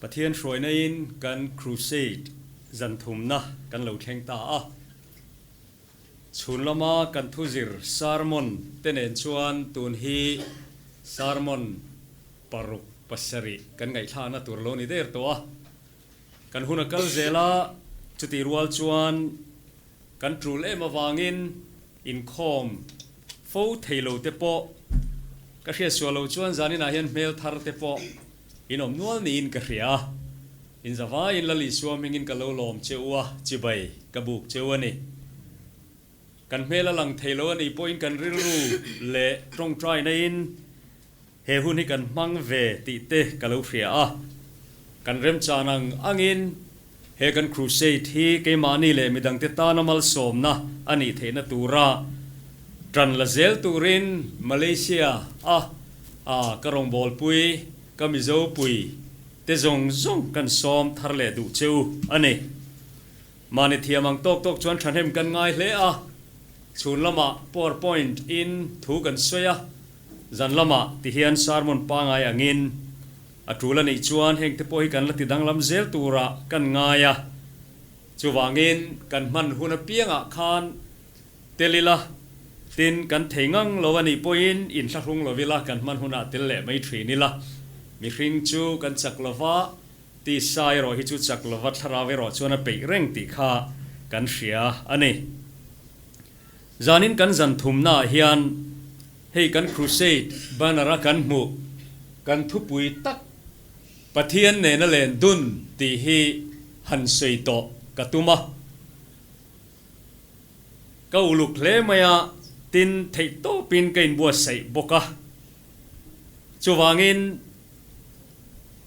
Pathian hruaina-in kan Crusade zan thumna kan lo thleng ta a. Chhun lama kan thuzir sermon te nen chuan tun hi sermon paruk pasarih kan ngaihthlakna tur lo ni der tawh a. Kan hun a kal zel a, chutih rual chuan kan tul em avangin inkhawm fo thei lo te pawh ka hriat sual lo chuan zaninah hian hmel thar te pawh in awm nual niin ka hria a. Inzavaiin Lal Isua hmingin ka lo lawm che u a, chibai ka buk che u a ni. Kan hmel a lang thei lo a nih pawhin kan rilru leh tawngtainain He hun hi kan hmang ve tih te ka lo hria a, kan remchan ang angin he kan crusade hi keimahni leh midangte tana malsawmna a nih theihna tura tan la zel turin Malaysia a a ka rawngbawlpui, ka Mizopui te zawng zawng kan sawm thar leh duh che u a ni. Mahni thiam ang tawk tawk chuan thahnem kan ngai hle a, chhun lamah powerpoint in thu kan sawi a, Zan lamah ti hian sermon pangai angin a tul a nih chuan heng te pawh hi kan la ti danglam zel turah kan ngai a, chuvangin kan hman hun apiangah khan tel ila, tin kan thei ngang lo a nih pawhin inthlahrung lo ila kan hman hunah tel leh mai thin ila, mihring chu kan chak lova tisa erawh hi chu chak lova thlarau erawh chuan a peih reng tih kha kan hria a ni. Zanin kan zan thumnaah hian hei kan Crusade banner a kan hmuh kan thupui tak Pathian nena len dun tih hi han sawi tawh ka tum a. Ka uluk hle mai a, tin theihtawpin ka inbuatsaih bawk a. Chuvangin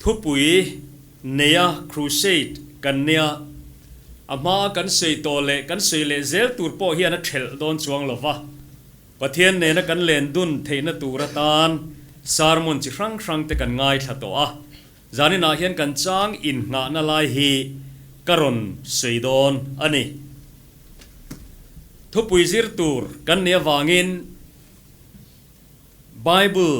thupui neia crusade kan nia, a hmaa kan sawi tawh leh kan sawi leh zel tur pawh hian a thelh dawn chuang lo va, Pathian nena kan len dun theihna tur atan sermon chi hrang hrang te kan ngaithla tawh a, zaninah hian kan chang innghahna lai hi ka rawn sawi dawn a ni. Thupui zir tur kan nih avangin. Bible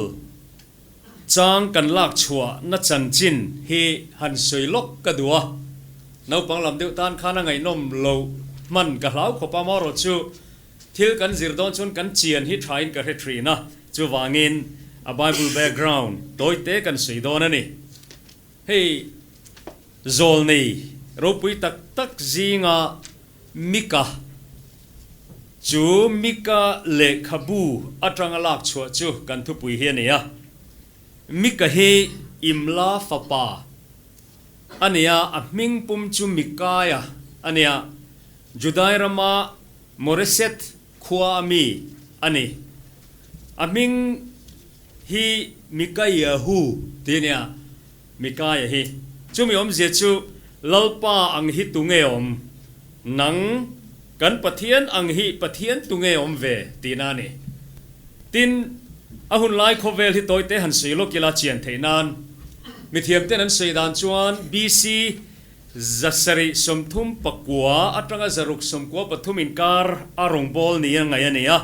chang kan lak chhuah na chanchin hi han sawi lawk ka duh a, naupang lam deuh tan khan a ngaihnawm lo hman ka hlau khawp a, amaherawh chu thil kan zir dawn chuan kan chian hi thain ka hre thin a, chuvangin a Bible background tawi te kan sawi dawn a ni. Hei zawlnei ropui tak tak zinga Mika chu Mika lehkhabu atanga lak chhuah chu kan thupui hi a ni a. Mika hi Imla fapa a ni a, a hming pum chu Mikaia a ni a, Judai rama Moreseth khua a mi a ni. A hming hi Mikayahu tih a ni a, Mikaia hi. Chumi awmzia chu, Lalpa ang hi tunge awm? Nang, kan Pathian ang hi Pathian tunge awm ve? tihna a ni. Tin, a hun lai khawvel hi tawite han sawi lawk ila chian theih nan, mithiamten an sawi dan chuan BC 739 atanga 693 inkar a rawngbâwl nia ngaih a ni a.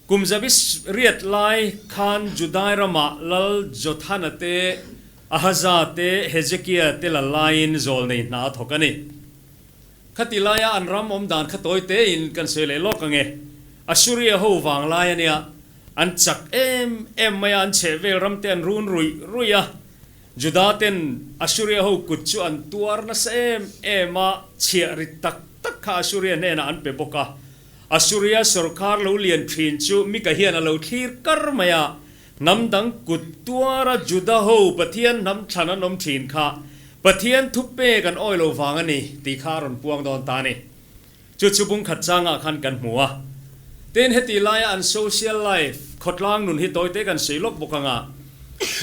Kum zabi riat lai khan Judai ramah Lal Jothana te, Ahaza te, Hezekia te la laiin zawlnei hna a thawk a ni. Khati laia an ram awm dan kha tawi tein kan sawi leh lawk ang e. Assuria ho vang lai a nia, an chak em em mai a, an chhehvel ram te an run ruih ruih a. Juda ten Assuria ho kut chu an tuar nasa em em a, chhiah ri tak tak kha Assuria hnenah an pe bawk a. Assuria sawrkar lo lian thin chu Mika hian a lo thlir kar mai a, hnam dang kut tuara Juda ho Pathian hnam thlan an awm thin kha Pathian thupek an awi lo vang a ni tih kha a rawn puang dawn ta a ni. Chu chu bungkhat changah khan kan hmu a. Tin, heti laia an social life, khawtlang nun hi tawite kan sawi lawk bawk anga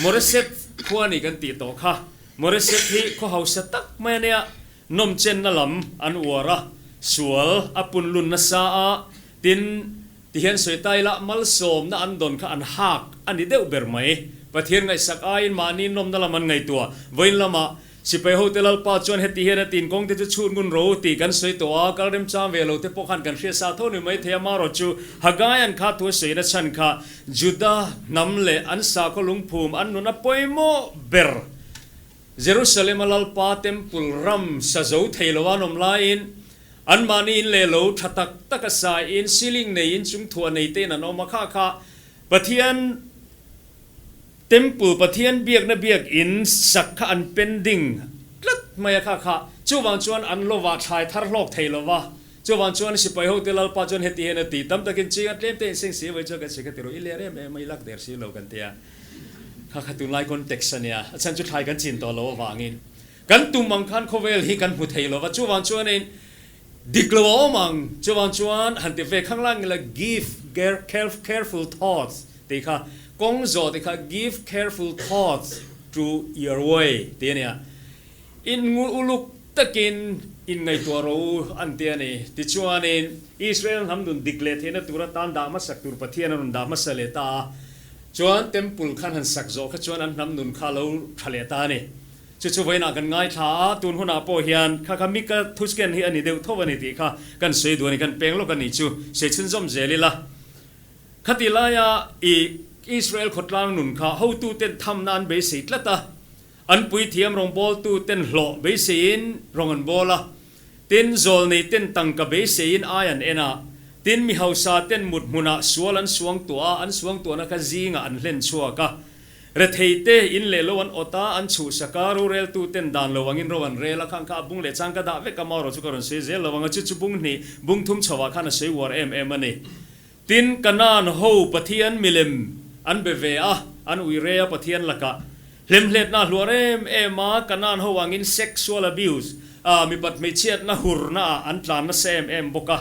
Moreseth khua ni kan tih tawh kha. Moreseth hi khaw hausa tak mai a nia. Nawmchenna lam an uar a, sual a punlun nasa a, tin, tihian sawi ta ila malsawmna an dawn kha an hak a ni deuh ber mai. Pathian ngaihsak aiin mahni nawmna lam an ngaihtuah. Vawiin lamah sipai hote Lalpa chuan heti hian a tin kawngte chu chhut ngun ro tih kan sawi tawh a, kal remchang ve lo te pawh khan kan hriat sa tho ni mai thei a, marawh chu Haggai an kha thu a sawina chhan kha Juda hnam leh an sakhaw lungphum an nun a pawimawh ber. Jerusalem-a Lalpa Temple ram sa zo thei lo an awm laiin, anmahni in leh lo tha tak taka saiin ceiling nei in chung thuah nei tein an awm a, kha kha Pathian Temple, Pathian biakna biak in sak kha an pending tlat mai a, kha kha chuvang chuan an lovah thlai thar hlawk thei lo va, chuvang chuan sipai hote Lalpa chuan heti hian a ti, tam takin ching a tlem te in seng si avei chuan kan si kha ti rawh, i ler em em a, i lak der si lo kan ti a, kha kha tunlai context a nia, a chhan chu thlai kan chin tawh lo avangin kan tum ang khan khawvel hi kan hmu thei lo va, chuvang chuanin dik lo a awm ang, chuvang chuan han ti ve khanglang ila give careful thoughts Tih kha kawng zawh tih kha give careful thoughts to your way tih a nia. In ngur uluk takin in ngaihtuah rawh u an ti a ni. Tichuanin Israel hnam nun dik leh theihna tur atan dah hmasak tur Pathian a rawn dah hmasa leh ta a. Chuan temple khan han sak zawh kha chuan an hnam nun kha a lo tha leh ta a ni. Chu chu vawiinah kan ngaithla a, tun hunah pawh hian kha kha Mika thusken hi a ni deuh tho a ni tih kha kan sawi duh a ni, kan peng lawk a ni chu sawi chhunzawm zel ila. Khati laia i Israel khawtlang nun kha hotuten thamna an beisei tlat a, an puithiam rawngbawltuten hlawh beiseiin rawng an bawl a, tin zawlneiten tangka beiseiin ai an en a, tin mi hausaten mut hmunah sual an suang tuah a, an suang tuahna kha zingah an hlen chhuak a, retheite in leh lo an awt a, an chhuhsak a, roreltuten dan lo angin ro an rel a, khang kha a bung leh chang ka dah vek a, marawh chu ka rawn sawi zel lo ang a, chu chu bung hnih, bung thum chhoah khan a sawi uar em em a ni. Tin, Kanaan ho Pathian milem an be ve a, an ui rei a Pathian lakah. Hlemhletna a hluar em em a, Kanaan ho angin sexual abuse, a mipat hmeichhiatna hurna ah an tlan nasa em em bawk a.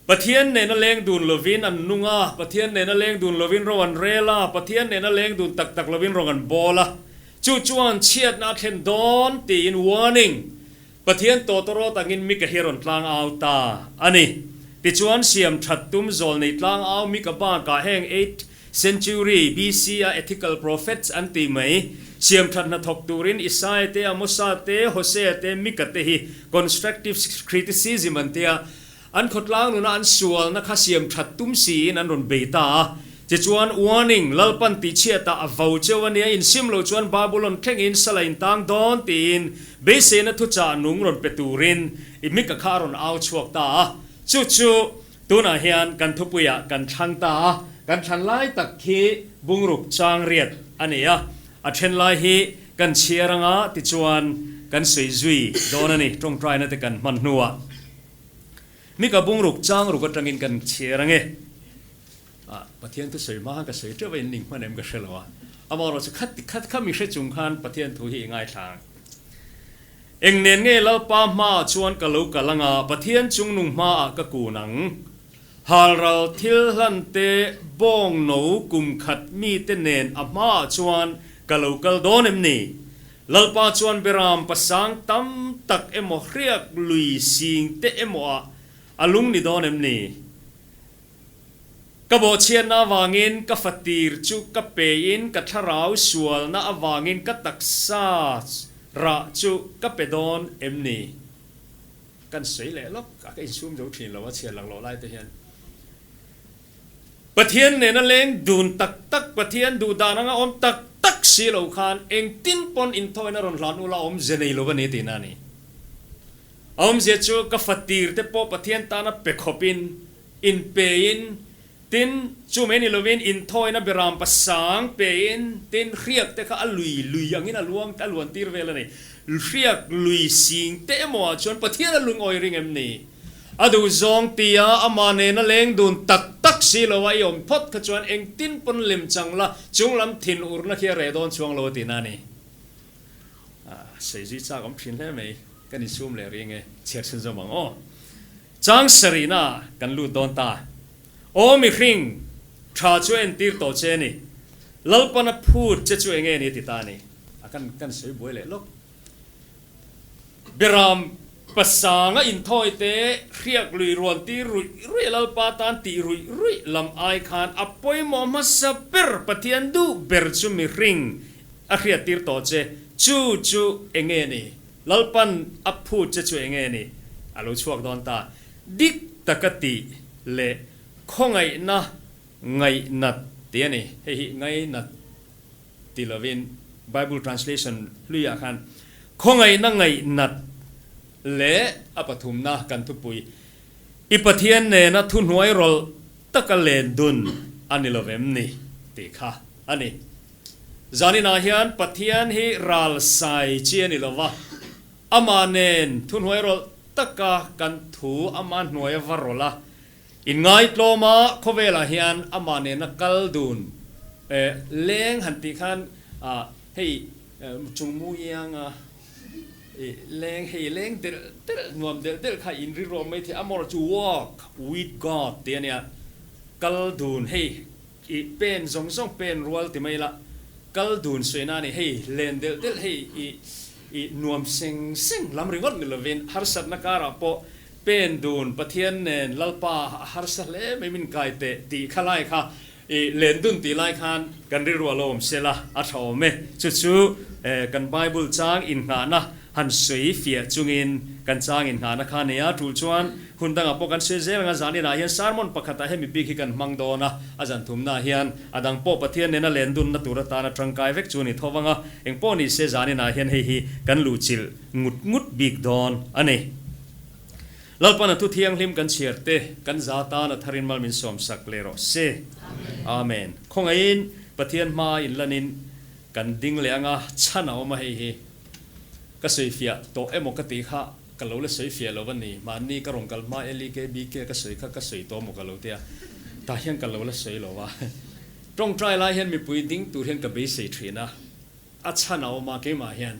Pathian nena leng dun lovin an nung a, Pathian nena leng dun lovin ro an rel a, Pathian nena leng dun tak tak lovin rawng an bawl a. Chu chuan chhiatna a thlen dawn tiin warning Pathian tawtawrawt angin Mika hi a rawn tlang au ta a ni. Tichuan, siam that tum zawl nei tlang au Mika bakah heng eighth century BC a ethical prophets an tih mai, siam that hna thawk turin Isaia te, Amosa te, Hosea te, Mika te hi constructive criticism an tia, An khawtlang nuna an sualna kha siam that tum siin an rawn bei ta a. Tichuan, warning, Lalpan tihchhiatah a vo cheu a nia, insim lo chuan Babulon thlengin sala in tang dawn tiin beiseina thuchah nung rawn pe turin i Mika kha a rawn au chhuak ta a. Chu chu tunah hian kan thupuiah kan thlang ta a, kan thlan lai tak khi bungruk chang riat a ni a, a then lai hi kan chhiar anga tichuan kan sawi zui dawn a ni, tawngtaina te kan hman hnuah. Mika bungruk chang ruk atangin kan chhiar ange. Ah, Pathian thu sawi hma khan ka sawi teuh a, in ning hman em ka hre lo a. Amaherawh chu khat khat kha mi hre chung khan Pathian thu hi i ngaithla ang. Eng nen nge Lalpa hmaah chuan ka lo kal anga Pathian chungnung hmaah ka kun ang? Halral thil hlan te bawng no kum khat mite nen a hmaah chuan ka lo kal dawn em ni? Lalpa chuan beram pasang tam tak emaw hriak lui sing te emaw ah a lung ni dawn em ni? Ka bawhchhiatna avangin ka fatir chu ka pein ka thlarau sualna avangin ka taksa rah chu ka pe dawn em ni? Kan sawi leh lawk a, ka insum zo thin lo a chhiar laklawh lai te hian. Pathian nena leng dun tak tak, Pathian duh dan anga awm tak tak si lo khan engtin pawn inthawina rawn hlan ula awmze nei lo a ni tihna a ni. A awmzia chu ka fatir te pawh Pathian tana pe khawpin, inpein, tin chu mai ni lovin inthawina beram pasang pein, tin hriak te kha a lui lui angin a luang a luan tir vel a ni. Hriak lui sing te emaw ah chuan Pathian a lungawi ring em ni? A duh zawng tia amah nena leng dun tak tak si lo a i awm phawt kha chuan engtin pawn lem chang la chung lam thin urna khi a reh dawn chuang lo a ti na ni. Sawi zui chak awm thin hle mai, kan insum leh ring e, chhiar chhun zawm ang aw. Chang sarihna kan lut dawn ta. Aw mihring, tha chu a entir tawh che a ni. Lalpana phut che chu enge ni a ti ta a ni. A kan kan sawi buai leh lawk. Beram pasanga inthawi te hriak lui ruan tir ruih ruih Lalpa tan tih ruih ruih lam ai khan a pawimawh hmasa ber Pathian duh ber chu mihring a hriat tir tawh che chu chu enge ni? Lalpan a phut che chu enge ni? A lo chhuak dawn ta. Dik taka tih leh khawngaihna ngaihnat tih a ni. Hei hi ngaihnat ti lovin. Bible translation hluiah khan khawngaihna ngaihnat leh a pathumna kan thupui I Pathian nena thuhnuai rawlh taka len dun a ni lo vem ni tih kha a ni. Zaninah hian Pathian hi ral sai chi a ni lo va, amah nen thuhnuai rawlh taka kan thu ama hnuaia va rawlh a, inngaitlawma khawvelah hian amah nena kal dun leng han tih khan hei chungmu ianga I leng hei leng delh delh nuam delh delh kha in rilru awm mai thei a mawr chu walk with God tih a nia kal dun hei i pen zawng zawng pen rual ti mai la kal dun sawi na a ni hei len delh delh hei i i nuam seng seng lam ringawt ni lovin harsatna karah pawh pen dun Pathian nen Lalpa a harsa hle mai min kai teh tih kha lai kha I lendun tih lai khan kan rilru a lo awm sela a tha awm e. Chu chu kan Bible chang inngahna han sawi fiah chungin kan chang inngahna kha nia tul chuan hun dangah pawh kan sawi zel ang a, zaninah hian sermon pakhatah hemi bik hi kan hmang dawn a, a zan thumnaah hian a dang pawh Pathian nena lendunna tur atana tangkai vek chu a ni tho vang a, engpawh ni se zaninah hian hei hi kan luhchilh ngut ngut bik dawn a ni. Lalpan a thu thianghlim kan chhiar te kan za tan a tharin mal min sawm sak leh rawh se. Amen. Khawngaihin Pathian hma in lanin kan ding leh anga chhan a awm a hei hi ka sawifiah tawh emaw ka tih kha ka lo la sawifiah lo a ni. Mahni ka rawn kal hma LEKBK ka sawi kha ka sawi tawh maw ka lo tia tah hian ka lo la sawi lo a. Tawngtai lai hian mipui ding tur hian ka beisei thin a, a chhan a awm a keimah hian.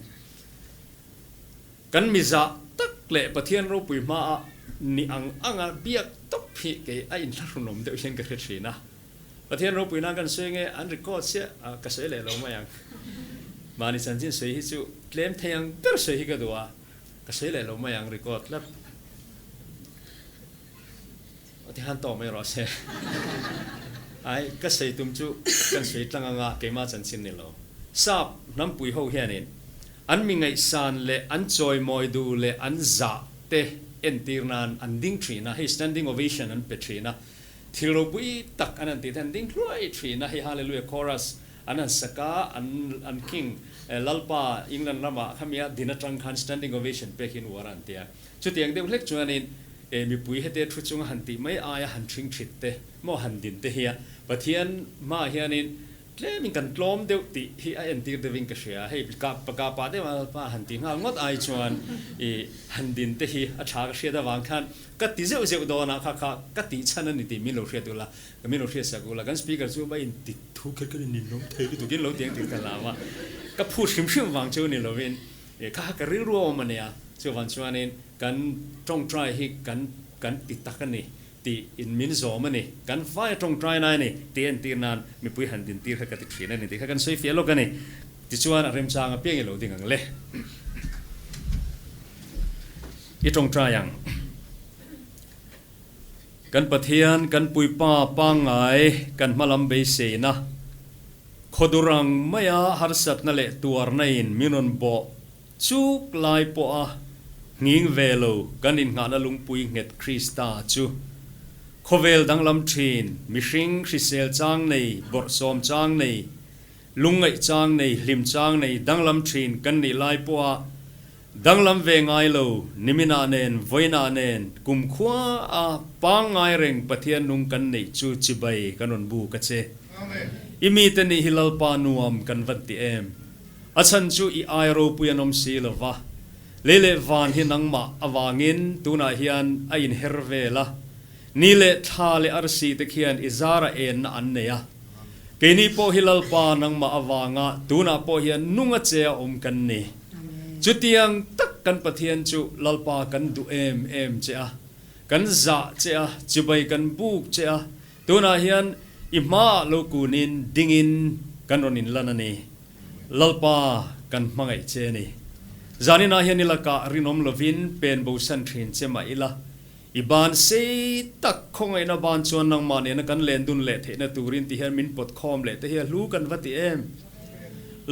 Kan mizah tak leh Pathian ropui hmaah ni ang anga biak tawp hi kei a inthlahrunawm deuh hian ka hre thin a. Pathian ropui nan kan sawi nge an record chiah a, ka sawi leh lo mai ang. Mahni chanchin sawi hi chu tlem thei ang ber sawi hi ka duh a, ka sawi leh lo mai ang record tlat. Tihan tawh mai rawh se. Ai, ka sawi tum chu kan sawi tlang anga keimah chanchin ni lo. Sap hnampui ho hianin an mi ngaihsan leh an chawimawi duh leh an zah te entir nan an ding thin a, hei standing ovation an pe thin a, thil ropui tak an han tih te an ding hluai thin a, hei Hallelujah chorus an han sak a, an an king Lalpa England ramah khamia din atang khan standing ovation pek hi an uar a an ti a. Chutiang deuh hlek chuanin e mipui hete thu chunga han tih mai aia han ṭhing ṭhit te maw han din te hi a Pathian hmaah hianin tlemin kan tlawm deuh tih hi a entir deuhin ka hria. Hei kap kapa deuh a pa han ti nghal ngawt ai chuan i han din te hi a ṭha ka hriat avang khan ka ti zeuh zeuh dawn a kha kha ka tih chhan a ni tih min lo hriat ula min lo hriat sak ula kan speaker chu va inti thu kher kher in ninawm thei lutuk in lo ti ang tih ka hlau a ka phut hrim hrim vang chu ni lovin E kha ka rilru a awm a nia, chuvang chuanin kan tawngtai hi kan kan ti tak a ni tih in min zawm a ni, kan vai a tawngtai nai a ni tih entir nan mipui han din tir kha ka ti thin a ni tih kha kan sawi fiah lawk a ni. Tichuan a remchang apiang i lo ding ang le. I tawngtai ang. Kan Pathian, kan Puipa pangngai kan hmalam beiseina khawdur ang maia harsatna leh tuarna in min rawn bawh chuk lai pawha nghing ve lo kan innghahna lungpui nghet Krista chu khawvel danglam thin, mihring hrisel chang nei, bawrhsawm chang nei, Lungngaih chang nei, hlim chang nei, danglam thin kan nih lai pawha danglam ve ngai lo, niminah nen, vawiinah nen, kumkhua a pangngai reng Pathian nung kan neih chu chibai kan rawn buk a che. I mite nih hi Lalpa nuam kan van ti em? A chhan chu i ai ropui an awm si lo va, lei leh van hi nangmah avangin tunah hian a inher vel a, ni leh thla leh arsi te khian i zara enna an nei a. Keini pawh hi Lalpa nangmah avanga tunah pawh hian nunga che a awm kan ni. Chutiang tak kan Pathian chu Lalpa kan duh em em che a, kan zah che a, chibai kan buk che a, tunah hian i hmaah lo kunin dingin kan rawn inlan a ni. Lalpa kan hmangaih che a ni. Zaninah hian i lakah rinawm lovin pen bosan thin che mah ila, I ban sei tak khawngaihna ban chuan nangmah nena kan len dun leh theihna turin ti hian min pawt khawm leh te hi a hlu kan va ti em?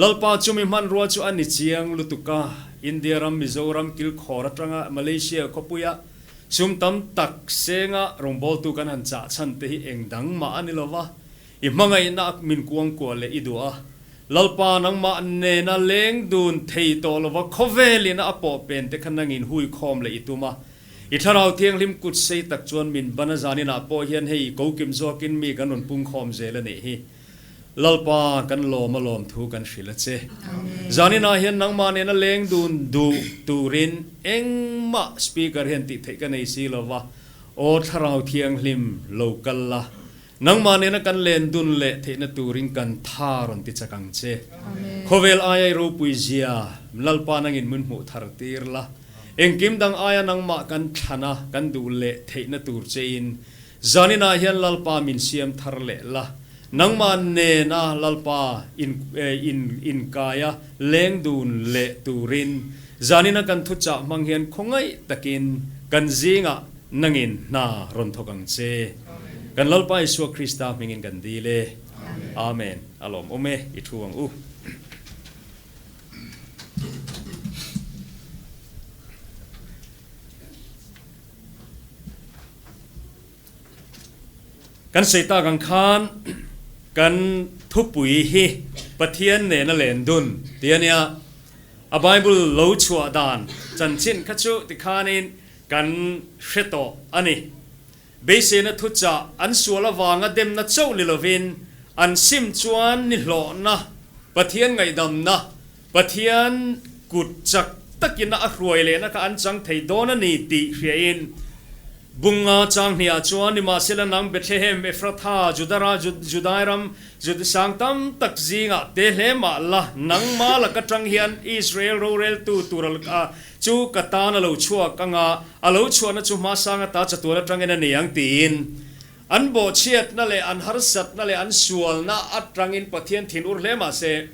Lalpa chumi hmanrua chu a ni chiang lutuk a, India ram Mizoram kilkhawr atanga Malaysia khawpuia sum tam tak senga rawngbawltu kan han chah chhan te hi eng dang mah a ni lova, i hmangaihna min kuangkuah leh i duh a. Lalpa nangmah nena leng dun thei tawh lova khawvelin a pawh pen te kha nangin hui khawm leh i tum a. I Thlarau Thianghlim kut sei tak chuan min ban a zaninah pawh hian hei ko kim zawkin mi kan rawn pung khawm zel a nih hi. Lalpa kan lawm a lawm thu kan hrilh a che. Zaninah hian nangmah nena leng dun duh turin engmah speaker hian tih theih ka nei si lova, Aw Thlarau Thianghlim lo kal la, Nangmah nena kan len dun leh theihna turin kan tha rawn ti chak ang che. Khawvel aia i ropui zia Lalpa nangin min hmuh thar tir la. Engkim dang aia nangmah kan thlan a, kan duh leh theihna tur chein zaninah hian Lalpa min siam thar leh la. Nangmah nena Lalpa in in inkaia leng dun leh turin zanina kan thuchah hmang hian khawngaih takin kan zingah Nangin hna rawn thawk ang che. Kan Lalpa Isua Krista hmingin kan dil e. Amen. A lawmawm e, i thu ang u. Kan sawi tak ang khan kan thupui hi Pathian nena len dun tih a nia. A Bible lo chhuah dan chanchin kha chu tikhanin Kan hre tawh a ni. Beiseina thuchah an sual avanga demna chauh ni lovin an sim chuan ni hlawhna, Pathian ngaihdamna, Pathian kut chak takina a hruai lehna kha an chang thei dawn a ni tih hriain Bunga chang hniah chuan nimahsela nang Bethlehem, Ephratha, Judara, Judai ram, Jud sang tam tak zingah te hle mah la, nangmah laka tang hian Israel roreltu tur a Chu ka tan a lo chhuak ang a, a lo chhuahna chu hmasang ata chatuan atangin a ni ang tiin an bawhchhiatna leh an harsatna leh an sualna atangin Pathian thin ur hle mah se,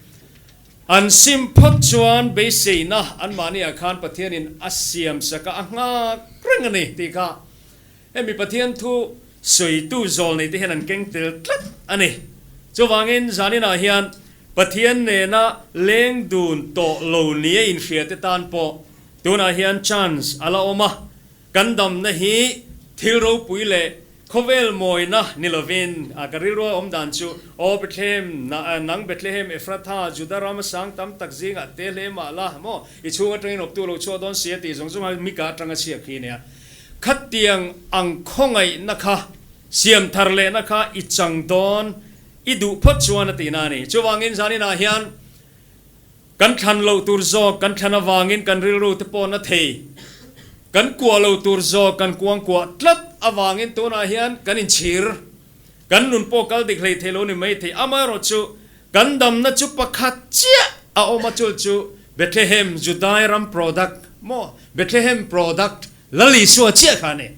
an sim phawt chuan beiseina anmahniah khan Pathianin a siamsak a, a nghak reng a ni tih kha hemi Pathian thu sawitu zawl neite hian an keng tel tlat a ni. Chuvangin zaninah hian Pathian nena leng dun tawh lo nia inhriate tan pawh tunah hian chance a la awm a, kan damna hi thil ropui leh khawvel mawina ni lovin a ka rilru a awm dan chu, Aw Bethlehem, nang Bethlehem, Ephratha, Juda rama sang tam tak zingah te hle mah la maw, i chhung atangin awptu lo chhuah dawn si a tih zawng zawng a Mika atanga chhiak khi nia. Khatiang ang khawngaihna kha, siam thar lehna kha i chang dawn I duh phawt chuan a tihna a ni. Chuvangin zaninah hian kan thlan loh tur zawk kan thlan avangin kan rilru te pawh na thei. Kan kuah lo tur zawk kan kuang kuah tlat avangin tunah hian kan inchhir. Kan nun pawh kal dik hlei thei lo ni mai thei. Amaherawhchu kan damna chu pakhat chiah a awm a chul chu Bethlehem Judai ram product maw Bethlehem product Lal Isua chiah kha a ni.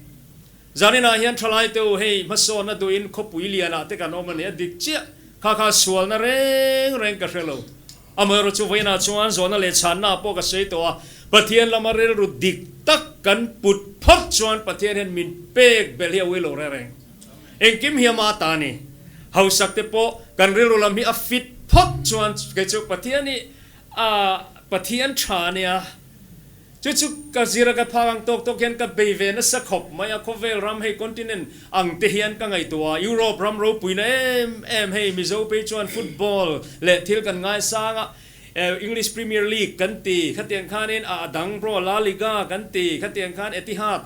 Zaninah hian thalai te u hei hmasawnna duhin khawpui lianah te kan awm a ni a dik chiah. Kha kha sualna reng reng ka hre lo. Amaherawh chu vawiinah chuan zawhna leh chhanna pawh ka sawi tawh a, Pathian lama rilru dik tak kan put phawt chuan Pathian hian min pek belh hi a ui lo reng reng. Engkim hi ama ta a ni. Hausak te pawh kan rilru lam hi a fit phawt chuan kei chu Pathian hi a Pathian tha a nia. Chu chu ka zir a ka phak ang tawk tawk hian ka bei ve nasa khawp mai a, khawvel ram hei continent ang te hian ka ngaihtuah a, Europe ram ropuina em em hei Mizo phei chuan football leh thil kan ngaisang a, English Premier League kan ti khatiang khanin a dang bro La Liga kan ti khatiang khan Etihad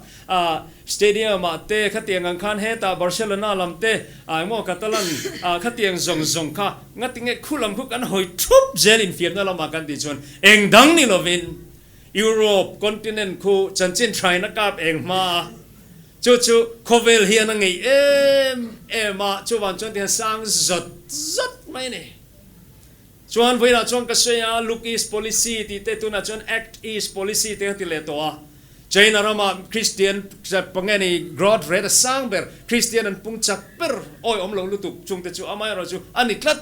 Stadium ah te khatiang ang khan hetah Barcelona lam te ah emaw Catalan ah khatiang zawng zawng kha ngatinge khu lam khu kan hawi thup zel infiamna lamah kan tih chuan eng dang ni lovin Europe continent khu chanchin thaina kap eng hma a chu chu khawvel hian a ngeih em em a chuvang chuan tihian sang zawt zawt mai a ni. Chuan vawiinah chuan ka sawi a, Look East Policy tih te tunah chuan Act East Policy te ka ti leh tawh a. China rama Christian pange ni growth rate a sang ber, Christian an pung chak ber awi awm lo lutuk chung te chu amaherawhchu a ni tlat.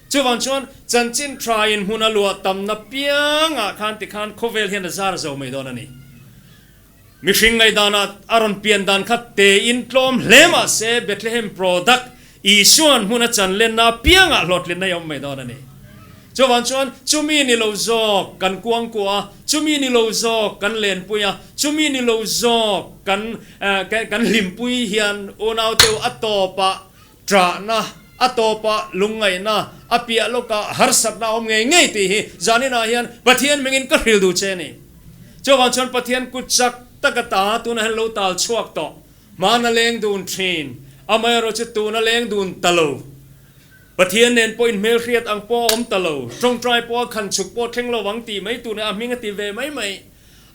Chuvang chuan chanchin tha in hmun a luah tamna piangah khan tikhan khawvel hian a zar zo mai dawn a ni. Mihring ngaihdanah a rawn pian dan kha tein tlawm hle mah se Bethlehem product Isua'n hmun a chan lenna apiangah hlawhtlinna i awm mai dawn a ni. Chuvang chuan chumi ni lo zawk kan kuangkuah a, chumi ni lo zawk kan lenpui a, chumi ni lo zawk kan kan hlimpui hian unauteu a tawpah ṭahna. A tawpah lungngaihna, a piah lawkah harsatna a awm ngei ngei tih hi zaninah hian Pathian mingin ka hrilh duh che a ni. Chuvang chuan Pathian kut chak tak ata tunah hian lo tal chhuak tawh. Hmana leng dun thin, amaherawh chu tuna leng dun ta lo. Pathian nen pawh inhmelhriat ang pawh a awm ta lo, tawngtai pawh a khan chhuk pawh thleng lo ang tih mai tunah a hming a ti ve mai mai.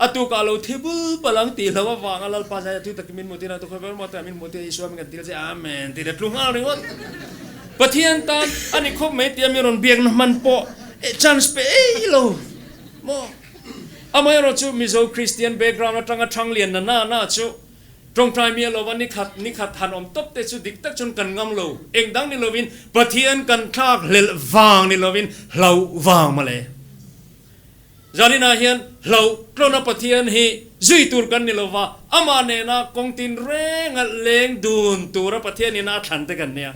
A tukah lo thi bul palh ang tih hlo avanga Lalpa zai a tui takin min hmu tir a, tukhawi ber maw tah min hmu tir a, Isua min kan til che, Amen tih leh tlu nghal ringawt. Pathian tan a ni khawp mai tia mi rawn biakna hman pawh chance pe ei lo maw. Amaherawhchu Mizo Kristian background atanga Thanglian na na na chu Tawngtai miah lova ni khat ni khat han awm tawp te chu dik tak chuan kan ngam lo. Eng dang ni lovin Pathian kan thlak hlelh vang ni lovin hlauh vang mawle. Zaninah hian hlauh tlawna Pathian hi zui tur kan ni lova, amah nena kawng tin renga leng dun tura Pathian ina a thlan te kan nia.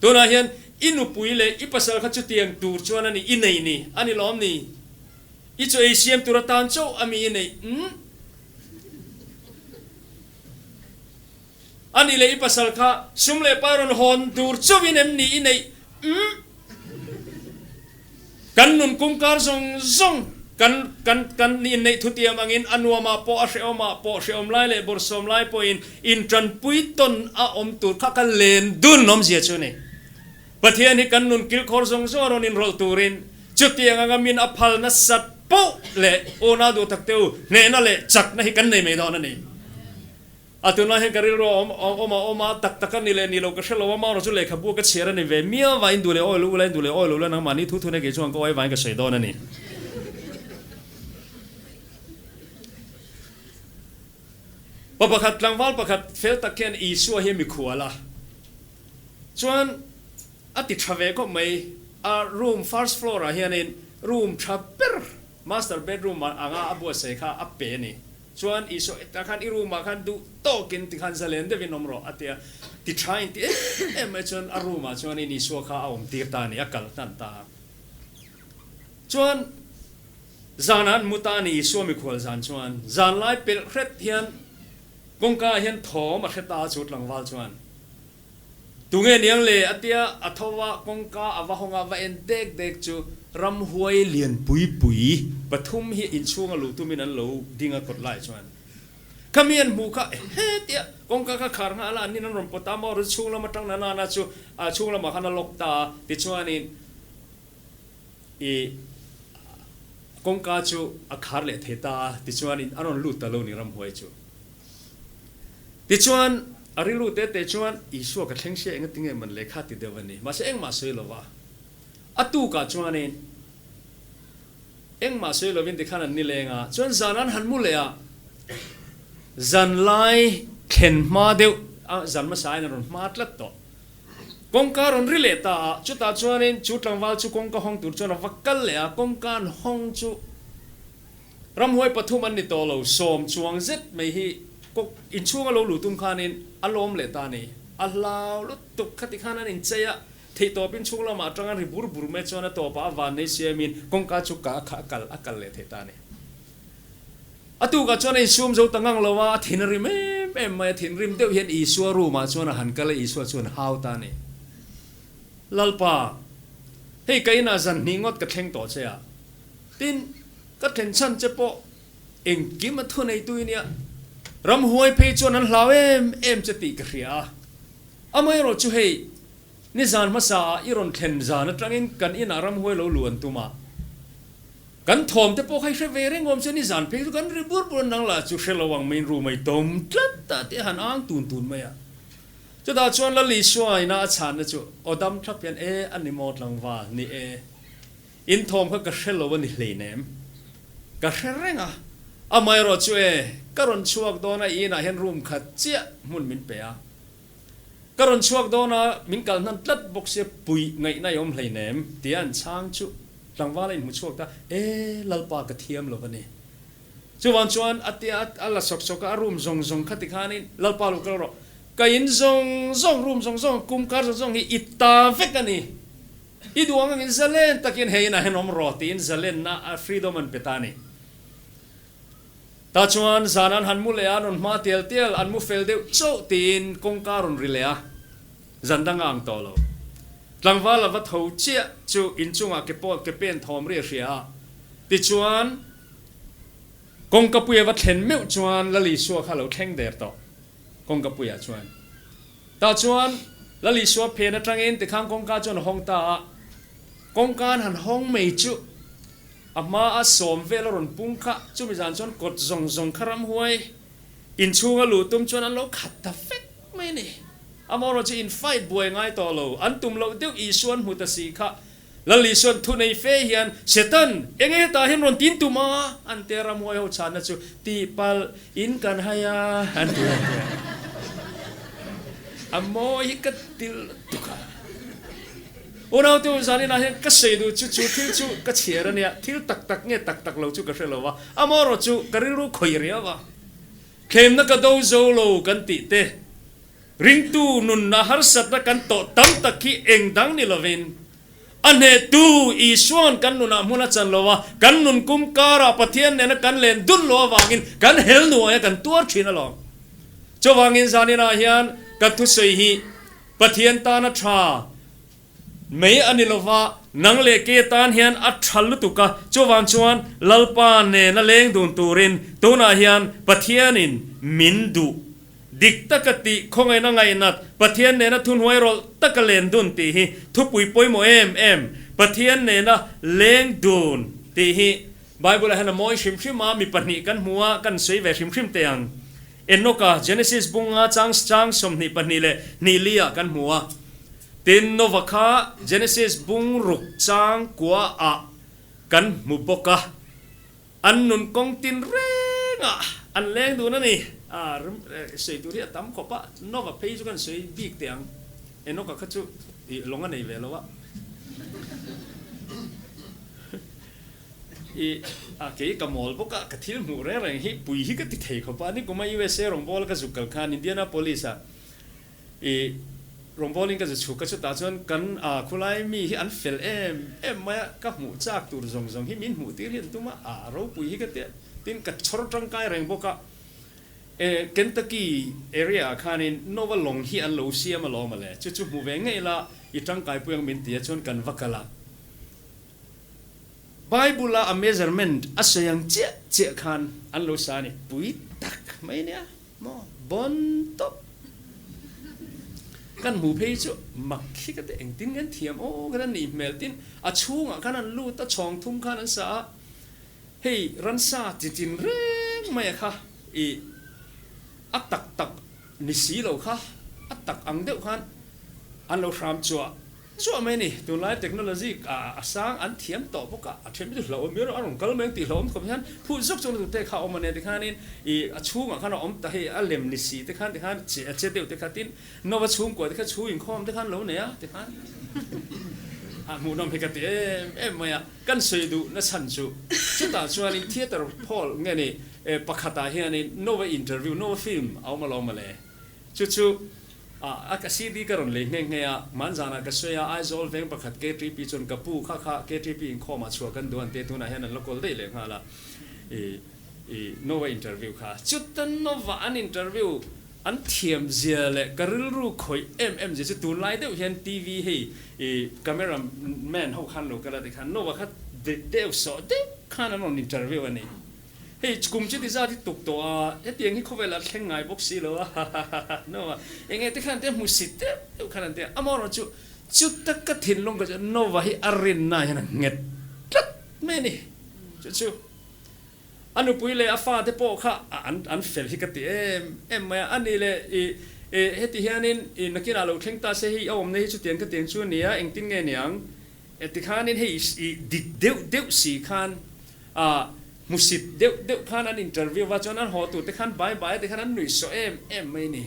Tunah hian i nupui leh i pasal kha chutiang tur chuan a ni i nei ni a ni lawm ni? I chaw ei siam tur atan chauh a mi i neih? Umm. A nih leh i pasal kha sum leh pai rawn hawn tur chauhin em ni i neih? Umm. Kan nun kumkar zawng zawng kan kan kan inneih thutiam angin a nuamah pawh a hrehawmah pawh hrehawm lai leh bawrhsawm lai pawhin intanpui tawn a awm tur kha ka len dun awmzia chu a ni. Pathian hi kan nun kilkhawr zawng zawng a rawn inrawlh turin chutiang anga min a phal nasat poh leh unau duh tak te u hnehna leh chakna hi kan nei mai dawn a ni. A tunlai hian ka rilru a awm awm a awm a, tak tak a ni leh ni lo ka hre lo a, marawh chu lehkhabu ka chhiar a ni ve miau va, in duh leh awi lo ula, in duh leh awi lo ula nangmahni thu thuna kei chuan ka awi vangin ka sawi dawn a ni. Pa pakhat tlangval pakhat fel tak hian Isua hi a mikhual a. Chuan a ti tha ve khawp mai, a room first floor ah hianin room tha ber master bedroom anga a buatsaih kha a pe a ni. Chuan Isua tah khan i room ah khan duh tawkin tikhan zalen deuhin awm rawh a ti a, ti tha in ti em em mai chuan a room ah chuanin Isua kha a awm tir ta a ni, a kal hnan ta a. Chuan zanah an mu ta a ni Isua mikhual zan chuan zanlai pelh hret hian kawngka ah hian thawm a hre ta a chu tlangval chuan. Tunge niang le? a tia, a tho a, kawngka a va hawng a, va en dek dek chu ramhuai lian pui pui pathum hi inchhunga luh tumin an lo ding a kawt lai chuan khami an hmuh kha he tia kawngka kha khar nghal a, an nin an rawn pawt a, amaw ru chhung lam atang nana na chu a chhung lamah khan a lock ta a, tichuanin i kawngka chu a khar leh thei ta a, tichuanin a rawn lut ta lo ni ramhuai chu. Tichuan, a rilru te te chuan, Isua ka thleng sia enga tinge man lehkha ti deuh a ni. Mahse engmah sawi lo va. A tukah chuanin engmah sawi lovin tikhan an ni leng a. Chuan zan an han mu leh a, zan lai thlen hma deuh a, zan hmasa in a rawn hma tlat tawh. Kawngka rawn ri leh ta a, chutah chuanin chu tlangval chu kawngka hawng tur chuan a va kal leh a, kawngka an hawng chu, Ramhuai pathum an ni tawh lo, sawm chuang zet mai hi kawk inchhung a lo luh tum khanin a lawm leh ta a ni. A hlau lutuk khati khan an inchei a, theihtawp inchhung lamah atang an ri bur bur mai chuan a tawpah a van nei siamin kawngka chu ka a kal a kal leh thei ta a ni. A tukah chuan a insum zo ta ngang lo a, a thin a rim em em mai a, thinrim deuh hian Isua room ah chuan a han kal a, Isua chuan hau ta a ni. Lalpa, hei ka inah zan hnih ngawt ka thleng tawh che a, tin, Ka thlen chhan che pawh engkim a thu neitu i nia. Ramhuai phei chuan an hlau em em che tih ka hria a. Amaherawh chu hei, nizan hmasa ah i rawn thlen zan atangin kan inah ramhuai lo luh an tum a. Kan thawm te pawh kha i hre ve reng awm che, nizan phei chu kan ri bur bur a, nang lah chu hre lo ang maiin room a i tawm tlat a tih a han ang tun tun mai a. Chutah chuan Lal Isua ina a chhanna chu aw dam thlap hian, E, a ni maw tlangval, ni e. In thawm kha ka hre lo a ni hleinem. Ka hre reng a, amaherawh chu e, ka rawn chhuak dawn a, i inah hian room khat chiah hmun min pe a. Ka rawn chhuak dawn a, min kal hnan tlat bawk sia puih ngaihna i awm hleinem, tia an chhang chu tlangval a inhmu chhuak ta, e, Lalpa ka thiam lo a ni. Chuvang chuan a tia a la sawk sawk a, a room zawng zawng kha tikhanin, Lalpa lo kal rawh, ka in zawng zawng, room zawng zawng, kum kar zawng zawng hi i ta vek a ni. I duh ang angin zalen takin hei inah hian awm rawh tiin zalenna a freedom an pe ta a ni. Tah chuan zan an han mu leh a, an rawn hma tial tial, an mu fel deuh chauh tiin kawngka a rawn ri leh a, zan dang a ang tawh lo. Tlangval a va tho chiah chu inchungah ke pawh ke pen thawm ri a hria a. Tichuan, kawngkapui a va thlen meuh chuan Lal Isua kha a lo thleng der tawh kawngkapuiah chuan. Tah chuan Lal Isua phen atangin tikhan kawngka chuan a hawng ta a. Kawngka an han hawng mai chu a hmaa sawm vel a rawn pung kha chumi zan chuan kawt zawng zawng kha ramhuai inchhunga luh tum chuan an lo khat ta vek mai a ni. Amaherawh chu in fight buai ngai tawh lo, an tum loh deuh Isua an hmu ta si kha. Lal Isuan thu nei fe hian, Satan, enge hetah hian rawn tin tum a? An te ramhuai ho chhanna chu, Tihpalh in kan hai a, an ti a ti a. A mawi hi ka til tuk a. Unau te u, zaninah hian ka sawi duh chu chu thil chu ka chhiar a nia, thil tak tak nge tak tak lo chu ka hre lo va, amaherawh chu ka rilru khawih riau a. Thlemna ka do zo lo kan tih te, ringtu nunna harsatna kan tawh tam tak hi eng dang ni lovin, a hnehtu Isua'n kan nunah hmun a chan lo a, kan nun kum karah Pathian nena kan len dun lo avangin kan hel nuai a kan tuar thin alawm. Chuvangin zaninah hian kan thusawi hi Pathian tana tha Mei a ni lova, nang leh ke tan hian a tha lutuk a, chuvang chuan Lalpa nena leng dun turin tunah hian Pathianin min duh. Dik taka tih khawngaihna ngaihnat, Pathian nena thuhnuai rawlh taka len dun tih hi thupui pawimawh em em. Pathian nena leng dun tih hi Bible-ah hian a mawi hrim hrim a, mi pahnih kan hmu a, kan sawi ve hrim hrim teh ang. Enoka, Genesis bunga chang chang 22 leh hnih li-ah kan hmu a. Tin, Nova kha Genesis bung ruk chang kua ah kan hmu bawk a, an nun kawng tin reng ah an leng dun a ni. A sawi tur hi a tam khawp a, Nova phei chu kan sawi bik teh ang, Enoka kha chu ih lawng a nei ve lo a. I a kei ka mawl bawk a, ka thil hmuh reng reng hi pui hi ka ti thei khawp a, nikuma USA rawngbawla ka zuk kal khan Indianapolis ah I rawngbawlin ka zu chhuk a, chutah chuan kan a khulai mi hi an fel em em mai a, ka hmuh chak tur zawng zawng hi min hmuh tir hi an tum a, a ropui hi ka tia, tin ka chhawr tangkai reng bawk a, e Kentucky area ah khanin Nova lawng hi an lo siam alawm ale, chu chu hmu ve ngei la i tangkai pui ang min ti a, chuan kan va kal a. Bible a a measurement a sawi ang chiah chiah khan an lo sa a ni, pui tak mai nia. Maw? Bon tawp. Kan hmu phei chu mak hi ka ti engtin nge an thiam aw ka nih hmel tin a chhungah khan an lut a chhawng thum khan an sa a hei ransa chi chin reng mai a kha i a tak tak ni si lo kha a tak ang deuh khan an lo hram chhuah Chuah mai a ni, tunlai technology a sang an thiam tawh bawk a, a then chu hlauhawm miau a rawn kal mai ang tih hlauhawm khawp hian phut zawk chuan tute kha a awm a nia tikhanin ih a chhungah khan a awm ta hei a lem ni si te khan tikhan che a che deuh te kha tin Nova chhungkua te kha chhu inkhawm te khan lo nei a tikhan a hmuhnawm hi ka ti em em mai a, kan sawi duh na chhan chu chutah chuanin theatre hall nge ni pakhatah hianin Nova interview Nova film a awm alawm mawle chu chu A ka CD ka rawn lei nghe nghe a, hmanzanah ka sawi a, Aizawl veng pakhat KTP chuan ka pu kha kha KTP inkhawmah chhuah kan duh an tia tunah hian an la kawl daih leh nghal a, i i Nova interview kha. Chuta Nova an interview an thiam zia leh ka rilru khawih em em zia chu tunlai deuh hian TV hei i camera man ho khan lo kal a tikhan Nova kha deuh sawh deuh khan an rawn interview a ni. Hei kum chu ti zat hi tuk tawh a, hetiang hi khawvelah thleng ngai bawk si lo a, hahahaha no a, eng nge te khan te hmu sit deuh deuh khan an ti a, amaherawh chu chuta ka thinlung ka chu Nova hi a rinna hian a nghet tlat mai a ni, chu chu a nupui leh a fate pawh kha an an fel hi ka ti em em mai a, a ni leh i i heti hianin i nakinah lo thleng ta se hei a awmna hi chutiang ka tiang chu a ni a, engtin nge niang tikhanin hei i dik deuh deuh si khan A hmusit deuh deuh khan an interview va chuan an haw tur te khan bai bai te khan an nuih sawh em em mai ni.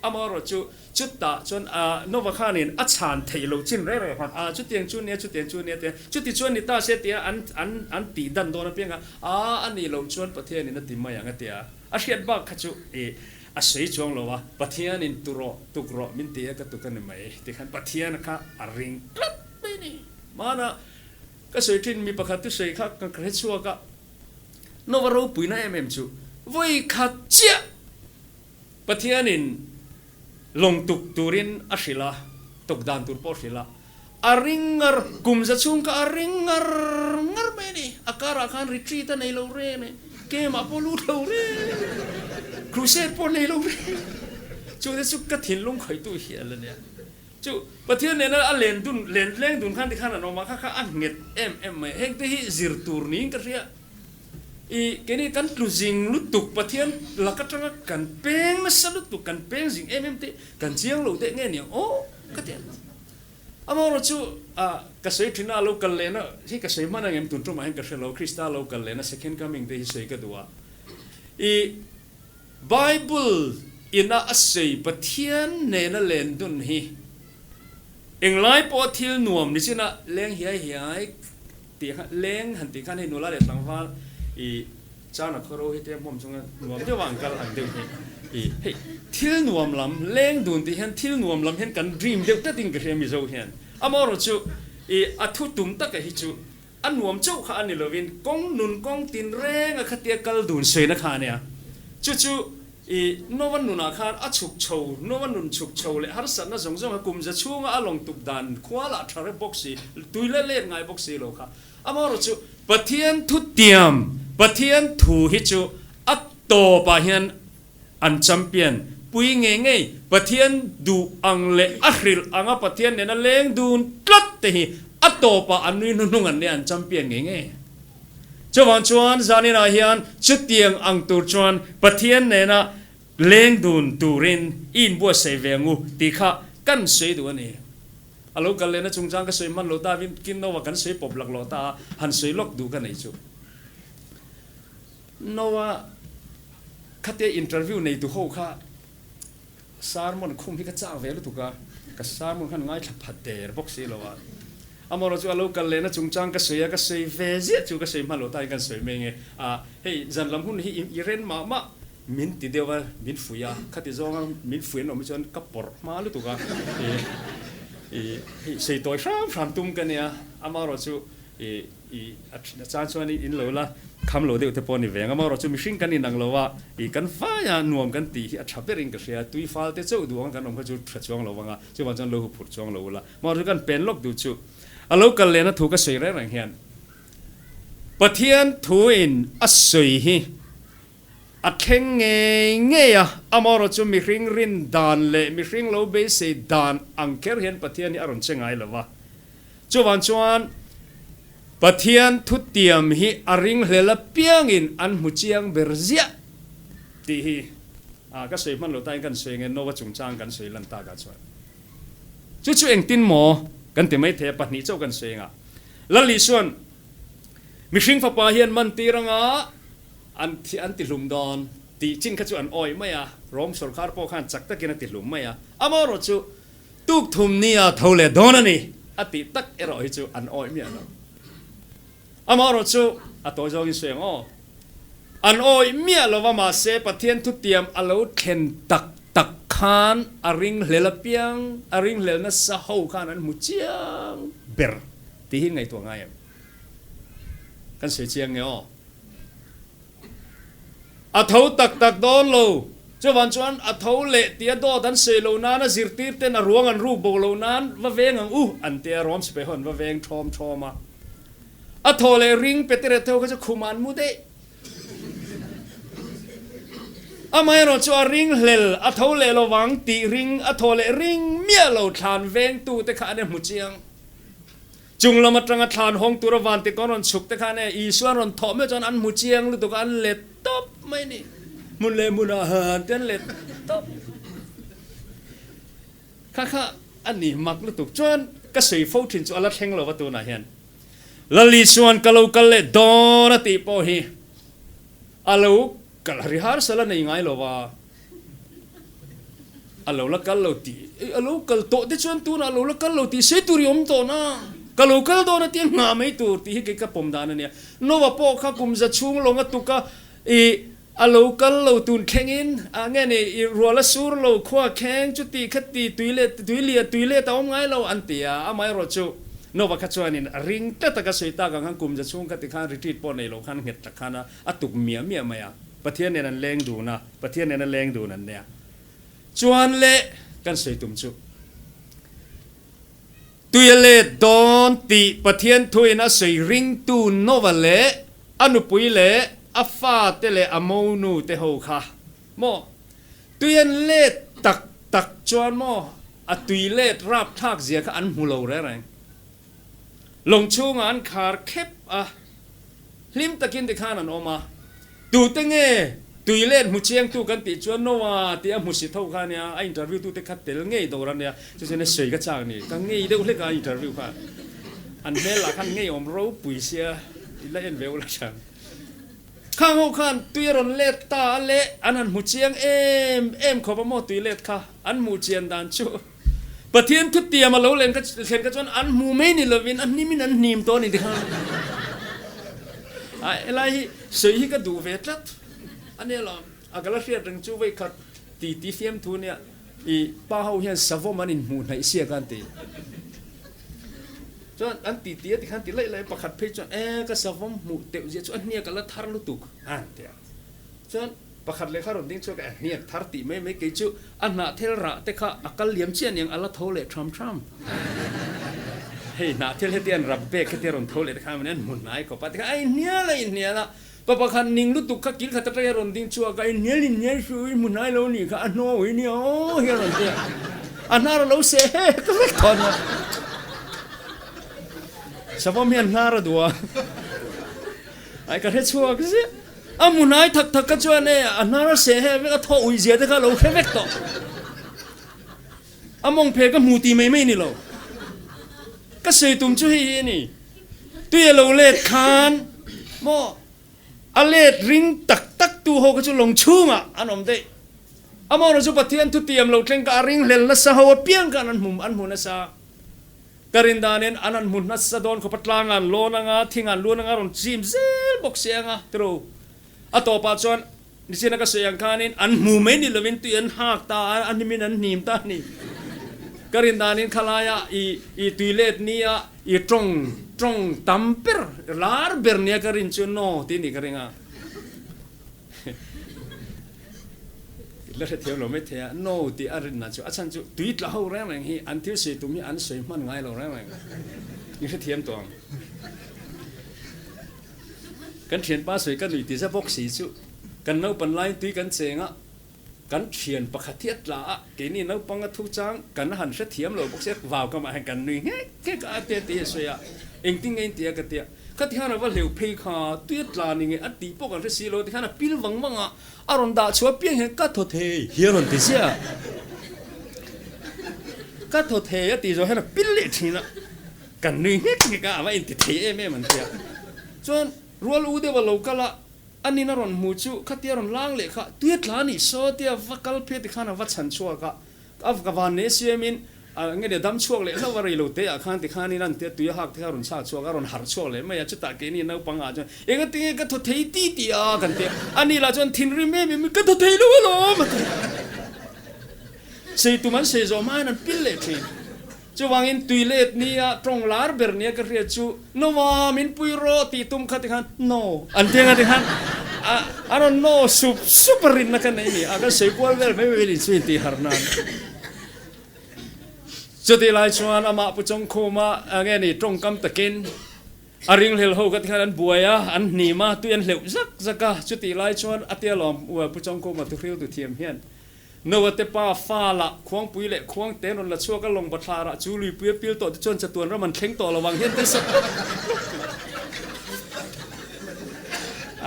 Amaherawh chu chutah chuan a Nova khanin a chhan theih loh chin reng reng khan a chutiang chu nia chutiang chu nia tia chuti chuan ni ta se tia an an an tih dan dawn apiang a a a nih loh chuan Pathianin a ti mai ang a tia a hriat bak kha chu i a sawi chuang lo a Pathianin tu rawh tuk rawh min ti a ka tuk a ni mai ti khan Pathian kha a ring tlat mai ni. Hmanah Ka sawi thin, mi pakhat thusawi kha ka hre chhuak a, Nova ropuina em em chu vawi khat chiah Pathianin lawng tuk turin a hrilh a, tuk dan tur pawh a hrilh a. A ring ngar, kum za chhung kha a ring ngar ngar mai a ni. A karah khan retreat a nei lo reng e, camp ah pawh lut lo reng e, crusade pawh nei lo reng e. Chu te chu ka thinlung khawihtu hial a nia. Chu Pathian nena a len dun, len leng dun khan tikhan an awm a, kha kha a nghet em em mai. Heng te hi zir tur niin ka hria. I keini kan tlu zing lutuk, Pathian lak atanga kan peng nasa lutuk, kan peng zing em em te kan chiang lo deuh nge niang aw ka ti a. Amaherawh chu ah ka sawi thin a, a lo kal lehna hi ka sawi hman angem tun tumah hian ka hre lo, Krista lo kal lehna second coming te hi sawi ka duh a. I Bible ina a sawi Pathian nena len dun hi englai pawha thil nuam ni chin a leng hiai hiai tih kha leng han tih khan hei nula leh tlangval i chana khawro hi te hmawm chunga nuam deuh a an kal ang deuh hi i hei thil nuam lam leng dun tih hian thil nuam lam hian kan dream deuh tlat in ka hria Mizo hian amaherawh chu i a thu tum taka hi chu A nuam chauh kha a ni lovin kawng nun kawng tin reng a khatia kal dun sawi na kha a nia. Chu chu i Nova nunah khan a chhuk chho, Nova nun chhuk chho leh harsatna zawng zawng kha kum za chhunga a lawng tuk dan khua lah tha rep bawk si, tui la let ngai bawk si lo kha. Amaherawh chu Pathian thu tiam, Pathian thu hi chu a tawpah hian An champion pui ngei ngei Pathian duh ang leh a hrilh anga Pathian nena leng dun tlat te hi a tawpah an nui hnuhnung an nia an champion ngei ngei. Chuvang chuan zaninah hian chutiang ang tur chuan Pathian nena leng dun turin i inbuatsaih ve ang u tih kha kan sawi duh a ni. A lo kal lehna chungchang ka sawi hman lo ta vin kin Noah kan sawi pawp laklawh ta a, han sawi lawk duh ka nei chu. Noah khatia interview nei tu ho kha sermon khum hi ka chak ve lutuk a, ka sermon khan ngaithla phat der bawk si lo a. Amaherawh chu a lo kal lehna chungchang ka sawi a, ka sawi ve ziah chu ka sawi hman lo ta in kan sawi mai nge. Ah hei zan lam hun hi i ren mah mah min ti deuh a, min fuih a, khati zawnga min fuih an awm hi chuan ka pawrh hma lutuk a. Ih hei sawi tawi hram hram tum ka nia, amaherawh chu ih I a chan chuan in lo la kham lo deuh te pawh a ni ve ang. Amaherawh chu mihring kan inang lo a, i kan vaia nuam kan tih hi a tha berin ka hria. Tui fal te chauh duh ang kan awm kha chu tha chuang lo vang a, chuvang chuan lo hu phurh chuang lo ula. Amaherawh chu kan pen lawk duh chu a lo kal lehna thu ka sawi reng reng hian Pathian thuin a sawi hi a thleng ngei ngei a, amaherawh chu mihring rin dan leh mihring lo beisei dan ang kher hian Pathian hi a rawn che ngai lo va. Chuvang chuan Pathian thutiam hi a ringhlel apiangin an hmu chiang ber ziah tih hi a ka sawi hman lo tain kan sawi nge Nova chungchang kan sawi lan takah chuan chu chu engtin maw kan ti maithei a pahnih chauh kan sawi anga Lal Isuan mihring fapa hian man tir anga an an ti hlum dawn tih chin kha chu an awih mai a Rom sawrkar pawh khan chak takin a ti hlum mai a amaherawh chu Tuk thum nia tho leh dawn a ni a tih tak erawh hi chu an awih miah lo. Amaherawh chu a tawi zawngin sawi ang aw. An awih miah lo va mahse Pathian thutiam a lo thlen tak tak khan a ringhlel apiang, a ringhlel nasa ho khan an hmu chiang ber tih hi ngaihtuah ngai em? Kan sawi chiang nge aw. A tho tak tak dawn lo. Chuvan chuan a tho leh tia dawt an sawi lo nan a zirtir ten a ruang an ruk bo lo nan va veng ang u an tia Rom sipai ho an va veng thawm thawm a. A thaw leh ring Petera te ho kha chu khum ah an mu daih. Amaherawh chu a ring hlel a tho leh lovang tih ring a thaw leh ring miah lo thlan vengtu te kha an e hmu chiang. Chung lam atanga thlan hawng tura van tikawn rawn chhuk te khan e Isua rawn thawh meuh chuan an hmu chiang lutuk a, an let tawp mai ni. Hmun leh hmunah han te an let tawp. Kha kha a ni mak lutuk chuan ka sawi fo thin chu a la thleng lo va tunah hian. Lal Isua'n ka lo kal leh dawn a tih pawh hi a lo kal rehearsal a nei ngai lo va. A lo la kal lo tih, a lo kal tawh te chuan tunah a lo la kal lo tih sawi tur i awm tawh na, ka lo kal dawn a tia nghah mai tur tih hi kei ka pawm dan a nia. Nova pawh kha kum za chhung lawng a tuk a, i a lo kal lo tun thlengin ah nge ni i rual a sur lo khua kheng chuti kha ti tui leh tui lian tui let a awm ngai lo an ti a, amaherawh chu Nova kha chuanin a ring tlat a ka sawi tak ang khan kum za chhung kha ti khan retreat pawh nei lo khan nghet tak khan a tuk miah miah mai a, Pathian nen an leng dun a. Pathian nena leng dun an nia. Chuan le kan sawi tum chu. Tui a let dawn tih Pathian thuin a sawi ringtu Noah leh a nupui leh a fate leh a monu te ho kha maw? Tui an let tak tak chuan maw a tui let rapthlak zia kha an hmu lo reng reng. Lawng chhungah an khar khep a, hlim takin tikhan an awm a. Tute nge tui let hmu chiangtu kan tih chuan Noah tih a hmu si tho kha ania, a interview tute kha tel ngei dawr ania, chu chuan a sawi ka chak ni, ka ngei deuh hlek a interview kha. An hmel lah khan ngeiawm ropui sia, i la en ve ula than. Khang ho khan tui a rawn let ta a le, an han hmu chiang em em khawp a maw tui let kha, an hmuh chian dan chu Pathian thutiam a lo len kha thlen kha chuan an hmu mai ni lovin a hnimin an hnim tawh a ni tikhan a helai hi sawi hi ka duh ve tlat a nia lawm a ka la hriat reng chu vei khat ti ti fiam thu nia i pa ho hian savawm an inhmuh hnaih siak a an ti chuan an ti ti a tikhan ti laih laih pakhat phei chuan e ka savawm hmuh teuh zia chu a hniak a la thar lutuk a an ti a chuan Pakhat leh kha rawn ding chhuak a, hniak thar tih mai mai kei chu a hnahthel rah te kha a kal liam chiah aniang a la tho leh tham tham. Hei hnahthel heti an rap bek heti a rawn tho leh te kha an hmu hnai khawp a tikhan a inhnial a inhnial a, pa pakhat ning lutuk kha kil khat atanga rawn ding chhuak a, inhnial inhnial suh i hmu hnai lo nih kha a hnawi nia aw hi a rawn ti a, a hnar a lo seh hek vek tawh ania. Savawm hian hnar a duh a, ai ka hre chhuak ziah. A hmu hnai thak thak kha chuan e a hnar a seh heh vek a thaw ui zia te kha a lo hre vek tawh. A mawng phe ka hmu ti mai mai ni lo. Ka sawi tum chu hei hi a ni. Tui a lo let khan maw a let ring tak tak tu ho kha chu lawng chhungah an awm daih. Amaherawhchu chu Pathian thutiam lo thleng kha a ringhlel nasa ho apiang khan an hmu an hmu nasa. Ka rin danin an han hmu nasa dawn khawp a, tlang an lawn anga, thing an luan anga, rawn chim zel bawk si anga tiro. A tawpah chuan nichin a ka sawi ang khanin an hmu mai ni lovin tui an hak ta a, a hnimin an hnim ta a ni. Ka rin danin khalaia i i tui let nia i tawng tawng tam ber lar ber nia ka rin chu no tih a nih ka ring a. La hrethiam lo mai thei a, no tih a rinna chu a chhan chu tui tla ho reng reng hi an thil sawi tum hi an sawi hman ngai lo reng reng i hrethiam tawh ang. Kan thianpa sawi ka nui ti za bawk si chu kan naupan laiin tui kan cheng a, kan thian pakhat hi a tla a, keini naupang a thu chang kan han hrethiam lo bawk si a, vau ka mah hian kan nui nghek nghek a, a tia tih hi a sawi a, engtin nge in ti a ka ti a. Khati khan a va hleuh phei kha, tui a tla ni nge a tih pawh kan hre si lo, tikhan a pil vang vang a, a rawn dah chhuah piang hian ka thaw thei hi a rawn ti ziah a, ka thaw thei a tih zawh hian a pil leh thin a, kan nui nghek nghek a, a va inti thei em em an ti a, chuan rual u deuh a lo kal a, a nin a rawn hmu chu khatia rawn lang leh kha tui a tla a nih saw tia va kal phei tikhan a va chhan chhuak a, A ka van nei siamin a nge nia dam chhuak leh hlauh a rei lo te ah khan tikhanin an tia tui a hak te kha a rawn chhak chhuak a, a rawn harh chhuak leh mai a, chutah keini naupang ah chuan eng a tinge ka thaw thei ti ti a kan tia, ani lah chuan thinrim em em in ka thaw thei lo alawm a ti. Sei tum an sei zawh hma hian an pil leh thin. Chuvangin tui let nia tawng lar ber nia ka hriat chu Noah min pui rawh tih tum kha tikhan No an ti anga tikhan a a rawn No sup sup a rinna ka nei ni a kan sawi kual vel mai mai chu intih harh nan. Chutih lai chuan amah Pu Chawngkhuma nge ni tawngkam takin a ringhlel ho kha tikhan an buai a an hnim a tui an hleuh zak zak a chutih lai chuan a tia lawm Pu Chawngkhuma thuhriltu thiam hian Noah te pa fa lah khuangpui leh khuang te an rawn la chhuak a, lawng bathlar ah chu luipui a pil tawh te chuan chatuan ram an thleng tawh lo vang hian te sa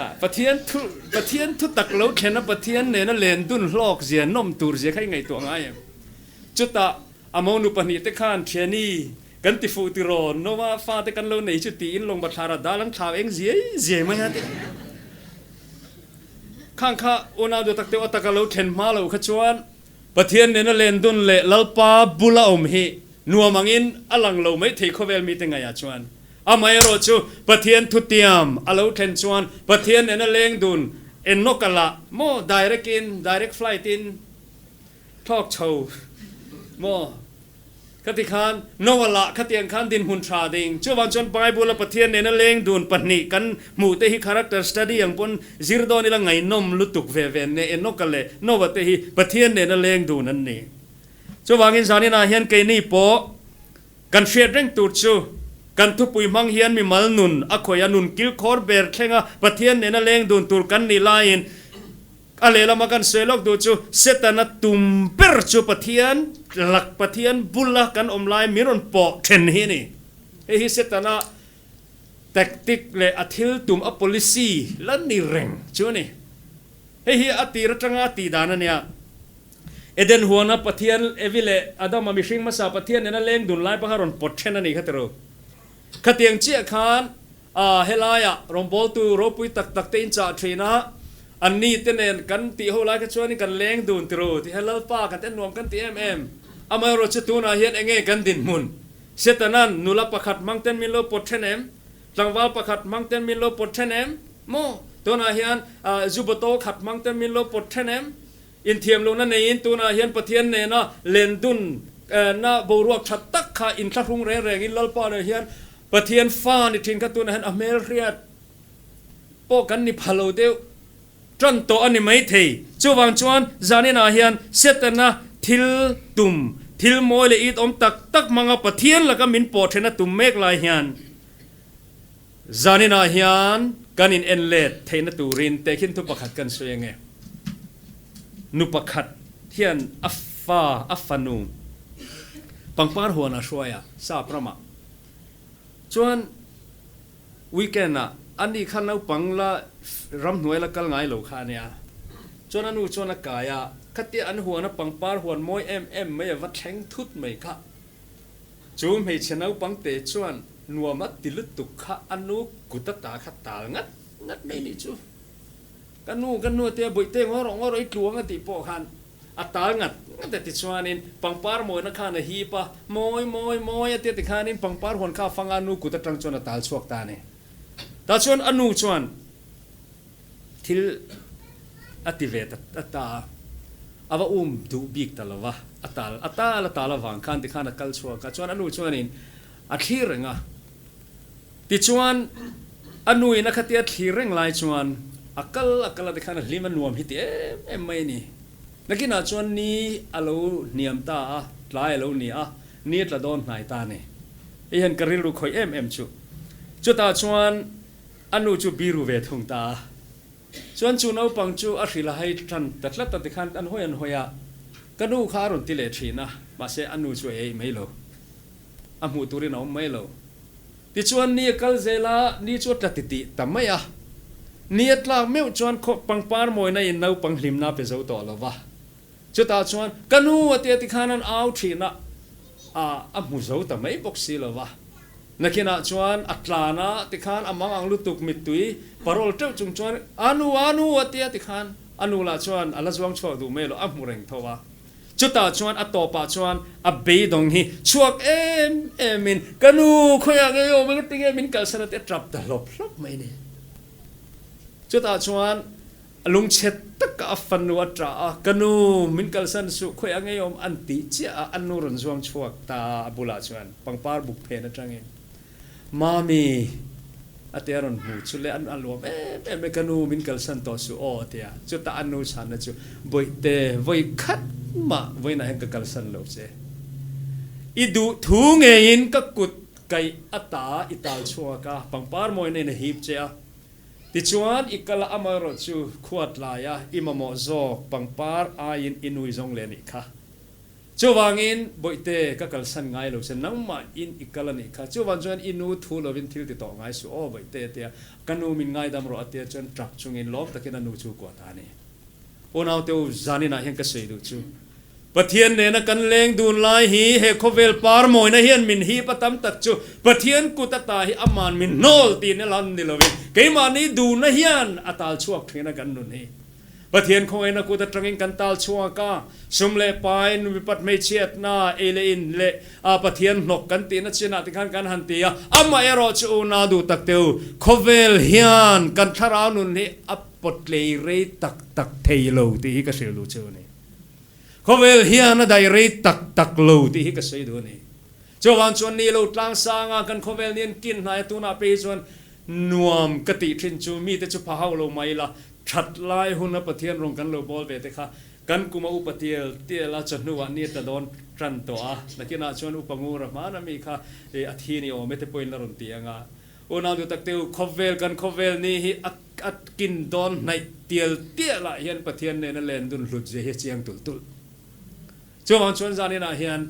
a Pathian thu Pathian thu tak lo thlen a Pathian nena len dun hlawk zia nawm tur zia kha i ngaihtuah ngai em? Chutah a monu pahnihte khan thiani kan ti fuh tiraw Noah fa te kan lo nei chu tiin lawng bathlar ah dal an thlau eng ziai ziai mai a ti. Khang kha unau duh tak deuh a taka lo thlen hma lo kha chuan Pathian nena len dun leh Lalpa bula awm hi nuam angin a lang lo mai thei khawvel mite ngaihah chuan. Amaherawh chu Pathian thutiam a lo thlen chuan Pathian nena leng dun Enoch-a lah maw direct in direct flight in thlawk chho maw Khati khan Noah lah khatiang khan dinhmun tha ding. Chuvang chuan Bible a Pathian nena leng dun pahnih kan hmuh te hi character study ang pawn zir dawn ila ngaihnawm lutuk ve ve ne Enoch-a leh Noah te hi Pathian nena leng dun an ni. Chuvangin zaninah hian keini pawh. Kan hriat reng tur chu kan thupui hmang hian mimal nun a khawih a, nun kilkhawr ber thlenga Pathian nena leng dun tur kan nih laiin a lehlama kan sawi lawk duh chu Setana tum ber chu Pathian lak Pathian bula kan awm lai min rawn pawh then hi a ni. Hei hi Setana tactic leh a thil tum a policy la ni reng chu a ni. Hei hi a tir atanga a tih dan a nia. Eden huana Pathian Evi leh Adama mihring hmasa Pathian nena leng dun lai panga rawn pawt then a ni kha tiro. Khatiang chiah khan a helaiah rawngbawltu ropui tak tak te in chah thin a, an ni te nen kan tih ho lai kha chuanin kan leng dun tiro ti hian Lalpa kan en nuam kan ti em em. Amaherawhchu chu tunah hian enge kan dinhmun? Setanan nula pakhat hmang ten min lo pawt then em? Tlangval pakhat hmang ten min lo pawt then em? Maw? Tunah hian zu bottle khat hmang ten min lo pawt then em? Inthiam lohna neiin tunah hian Pathian nena lendun na boruak tha tak kha inthlahrung reng rengin Lalpa nen hian Pathian fa ni thin kha tunah hian a hmelhriat pawh kan ni pha lo deuh tan tawh a ni maithei. Chuvang chuan zaninah hian Setana thil tum, thil mawi leh it awm tak tak hmanga Pathian laka min pawh thena tum mek lai hian Zaninah hian kan in en let theihna turin tehkhin thu pakhat kan sawi ange. Nu pakhat hian a fa, a fanu pangpar huan a hruai a, sap ramah. Chuan weekend ah ani kha naupang la ramhnuai la kal ngai lo kha a nia. Chuan a nu chuan a kai a, khatia an huan a pangpar huan mawi em em mai a va thleng thut mai kha. Chu hmeichhe naupang te chuan nuam a ti lutuk kha a nu kut a ta kha tal ngat ngat mai nih chu. Ka nu, ka nu a tia bawihte ngaw rawh ngaw rawh i tluang a tih pawh khan a tal ngat ngat a tichuanin pangpar mawina khan a hip a, mawi mawi mawi a tia tikhanin pangpar huan kha a fang a, a nu kut atang chuan a tal chhuak ta a ni. Tah chuan a nu chuan thil a ti ve ta ta a, a va um duh bik ta lo va, a tal a tal a tal avang khan tikhan a kal chhuak a, chuan a nu chuanin a thlir reng a, tichuan a nuin a khatia thlir reng lai chuan a kal a kal a tikhan a hlim a nuam hi ti em em mai a ni. Nakinah chuan ni a lo hniam ta a, tlai a lo ni a, ni a tla dawn hnai ta a ni. Hei hian ka rilru khawih em em chu. Chutah chuan A nu chu biru ve thung ta a. Chuan chu naupang chu a hrilh a hai tan ta tlat a tikhan an hawi an hawi a, ka nu kha a rawn ti leh thin a, mahse a nu chu a ei mai lo. A hmuh turin a awm mai lo. Tichuan ni a kal zel a, ni chu a tla titih ta mai a. Ni a tlak meuh chuan khaw pangpar mawina in naupang hlimna a pe zo tawh lo va. Chutah chuan ka nu a tia tikhan an au thin a, a a hmu zo ta mai bawk si lo va. Nakinah chuan a tlan a tikhan a mang ang lutuk mittui parol teuh chung chuan a nu a nu a tia tikhan a nu lah chuan a la zuang chhuak duh mai lo a hmu reng tho a. Chutah chuan a tawpah chuan a beidawng hi chhuak em em in ka nu khawiah nge awm e ka ti nge min kalsan a tia tap ta hlawp hlawp mai ni. Chutah chuan A lungchhet taka a fanu a ṭah a, Ka nu, min kalsan suh, khawiah ngei awm an tih chiah a, a nu rawn zuang chhuak ta a, a bulah chuan pangpar buk phen aṭangin, Mami, a tia rawn hmu chu le, a luam em em e, ka nu, min kalsan tawh suh aw, a ti a. Chutah a nu chhanna chu, Bawihte, vawi khat mah vawiinah hian ka kalsan lo che. I duh thu ngeiin ka kut kaih a ta i tal chhuak a, pangpar mawina in a hip che a, Tichuan, i kal a amaherawh chu khuat laia i mamawh zawk pangpar aiin i nui zawng leh a nih kha. Chuvangin, Bawihte, ka kalsan ngai lo che, nangmah in i kal a nih kha. Chuvang chuan i nu thu lovin thil ti tawh ngai suh aw, Bawihte, a ti a. Ka nu min ngaidam rawh a tia chuan tap chungin lawm takin a nu chu kuah ta a ni. Unaute u, zaninah hian ka sawi duh chu, Pathian nena kan leng dun lai hi he khawvel par mawina hian min hip a tam tak chu Pathian kut ata hi aman min hnawl tih na lan ni lovin keimahni duhna hian a tal chhuak thin a kan nun hi. Pathian khawngaihna kut atangin kan tal chhuak a, sum leh pai, mipat hmeichhiatna, ei leh in leh a Pathian hnawk kan tihna chinah tikhan kan han ti a, amaherawh chu unau duh tak teu khawvel hian kan thlarau nun hi a pawtlei rei tak tak thei lo tih hi ka hrilh duh cheu a ni. Khawvel hian a daih rei tak tak lo tih hi ka sawi duh a ni. Chuvang chuan ni lo tlang sanga kan khawvel ni an kin hnai a tunah phei hi chuan nuam ka tih thin chu mite chu pha hauh lo mai ila that lai huna Pathian rawn kan lo bawl ve te kha Kan kum a upa tial tial a, chawhnuah ni a tla dawn tan tawh a, nakinah chuan upa ngur a hmana mi kha a thi ni awm e te pawhin la rawn ti ang a. Unau duh tak te u, khawvel kan khawvel ni hi a a kin dawn hnaih tial tial ah hian Pathian nena len dun hlut zia hi a chiang tulh tulh. Chuvang chuan zaninah hian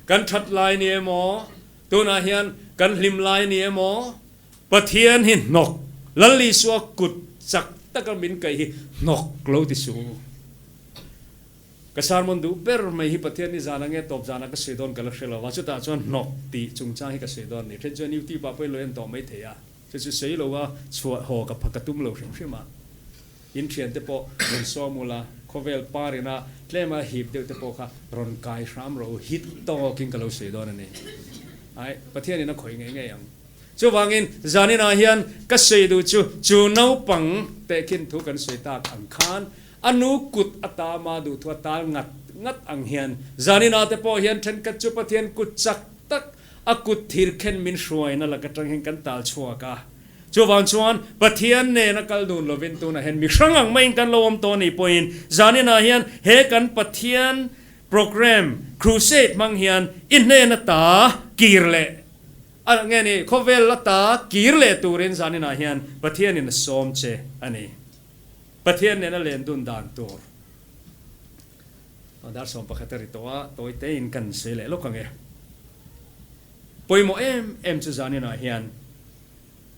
kan that lai ni emaw, tunah hian kan hlim lai ni emaw, Pathian hi hnawk, Lal Isua kut chak taka min kaih hi hnawk lo ti suh u. Ka sermon duh ber mai hi Pathian ni zan ange tawp zana ka sawi dawn ka la hre lo va, chutah chuan hnawk tih chungchang hi ka sawi dawn a ni. Then chuan YouTube ah pawhin lo en tawh mai thei a, chu chu sawi lo a chhuah haw ka ka tum lo hrim hrim a. In thiante pawh rawn sawm ula, khawvel parina tlema hip deuh te pawh kha rawn kai hram rawh u, hit tawkin ka lo sawi dawn a ni. Ai, Pathianin a khawih ngei ngei ang. Chuvangin, zaninah hian ka sawi duh chu, chu naupang tehkhin thu kan sawi tak ang khan, a nu kut a tama duhthu a tal ngat ngat ang hian, zaninah te pawh hian thenkhat chu Pathian kut chak tak, a kut thirkhen min hruaina lak atang hian kan tal chhuak a. Chuvang chuan, Pathian nena kal dun lovin tunah hian mi hrang ang maiin kan lo awm tawh anih pawhin, zaninah hian he kan Pathian program, crusade hmang hian i hnena ta kir leh A nge ni, khawvel la ta kir leh turin zaninah hian Pathianin a sawm che a ni. Pathian nena len dun dan tur. Dar 11 a ri tawh a, tawi tein kan sawi leh lawk ang e. Pawimawh em em chu zaninah hian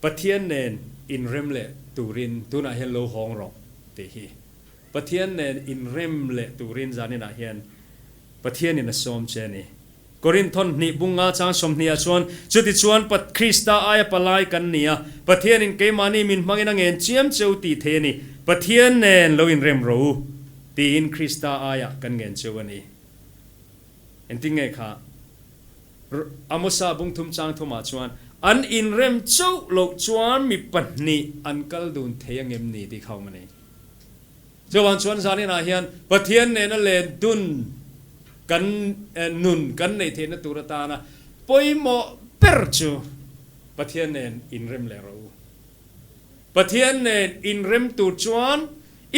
Pathian nen inrem leh turin tunah hian lo hawng rawh tih hi. Pathian nen inrem leh turin zaninah hian Pathianin a sawm che a ni. Korinthon hnih bunga chang 20 ah chuan, Chutichuan Pat Krista aia palai kan ni a, Pathianin keimahni min hmangin a ngen chiam cheu tih thei a ni, Pathian nen lo inrem rawh u, tiin Krista aia kan ngen cheu a ni. Engtin nge kha? Amosa bung thum chang thumah chuan, An inrem chauh loh chuan mi pahnih an kal dun thei angem ni tih kha awm a ni. Chuvang chuan zaninah hian Pathian nena len dun kan nun kan neih theihna tur atana pawimawh ber chu Pathian nen inrem leh rawh u. Pathian nen inrem tur chuan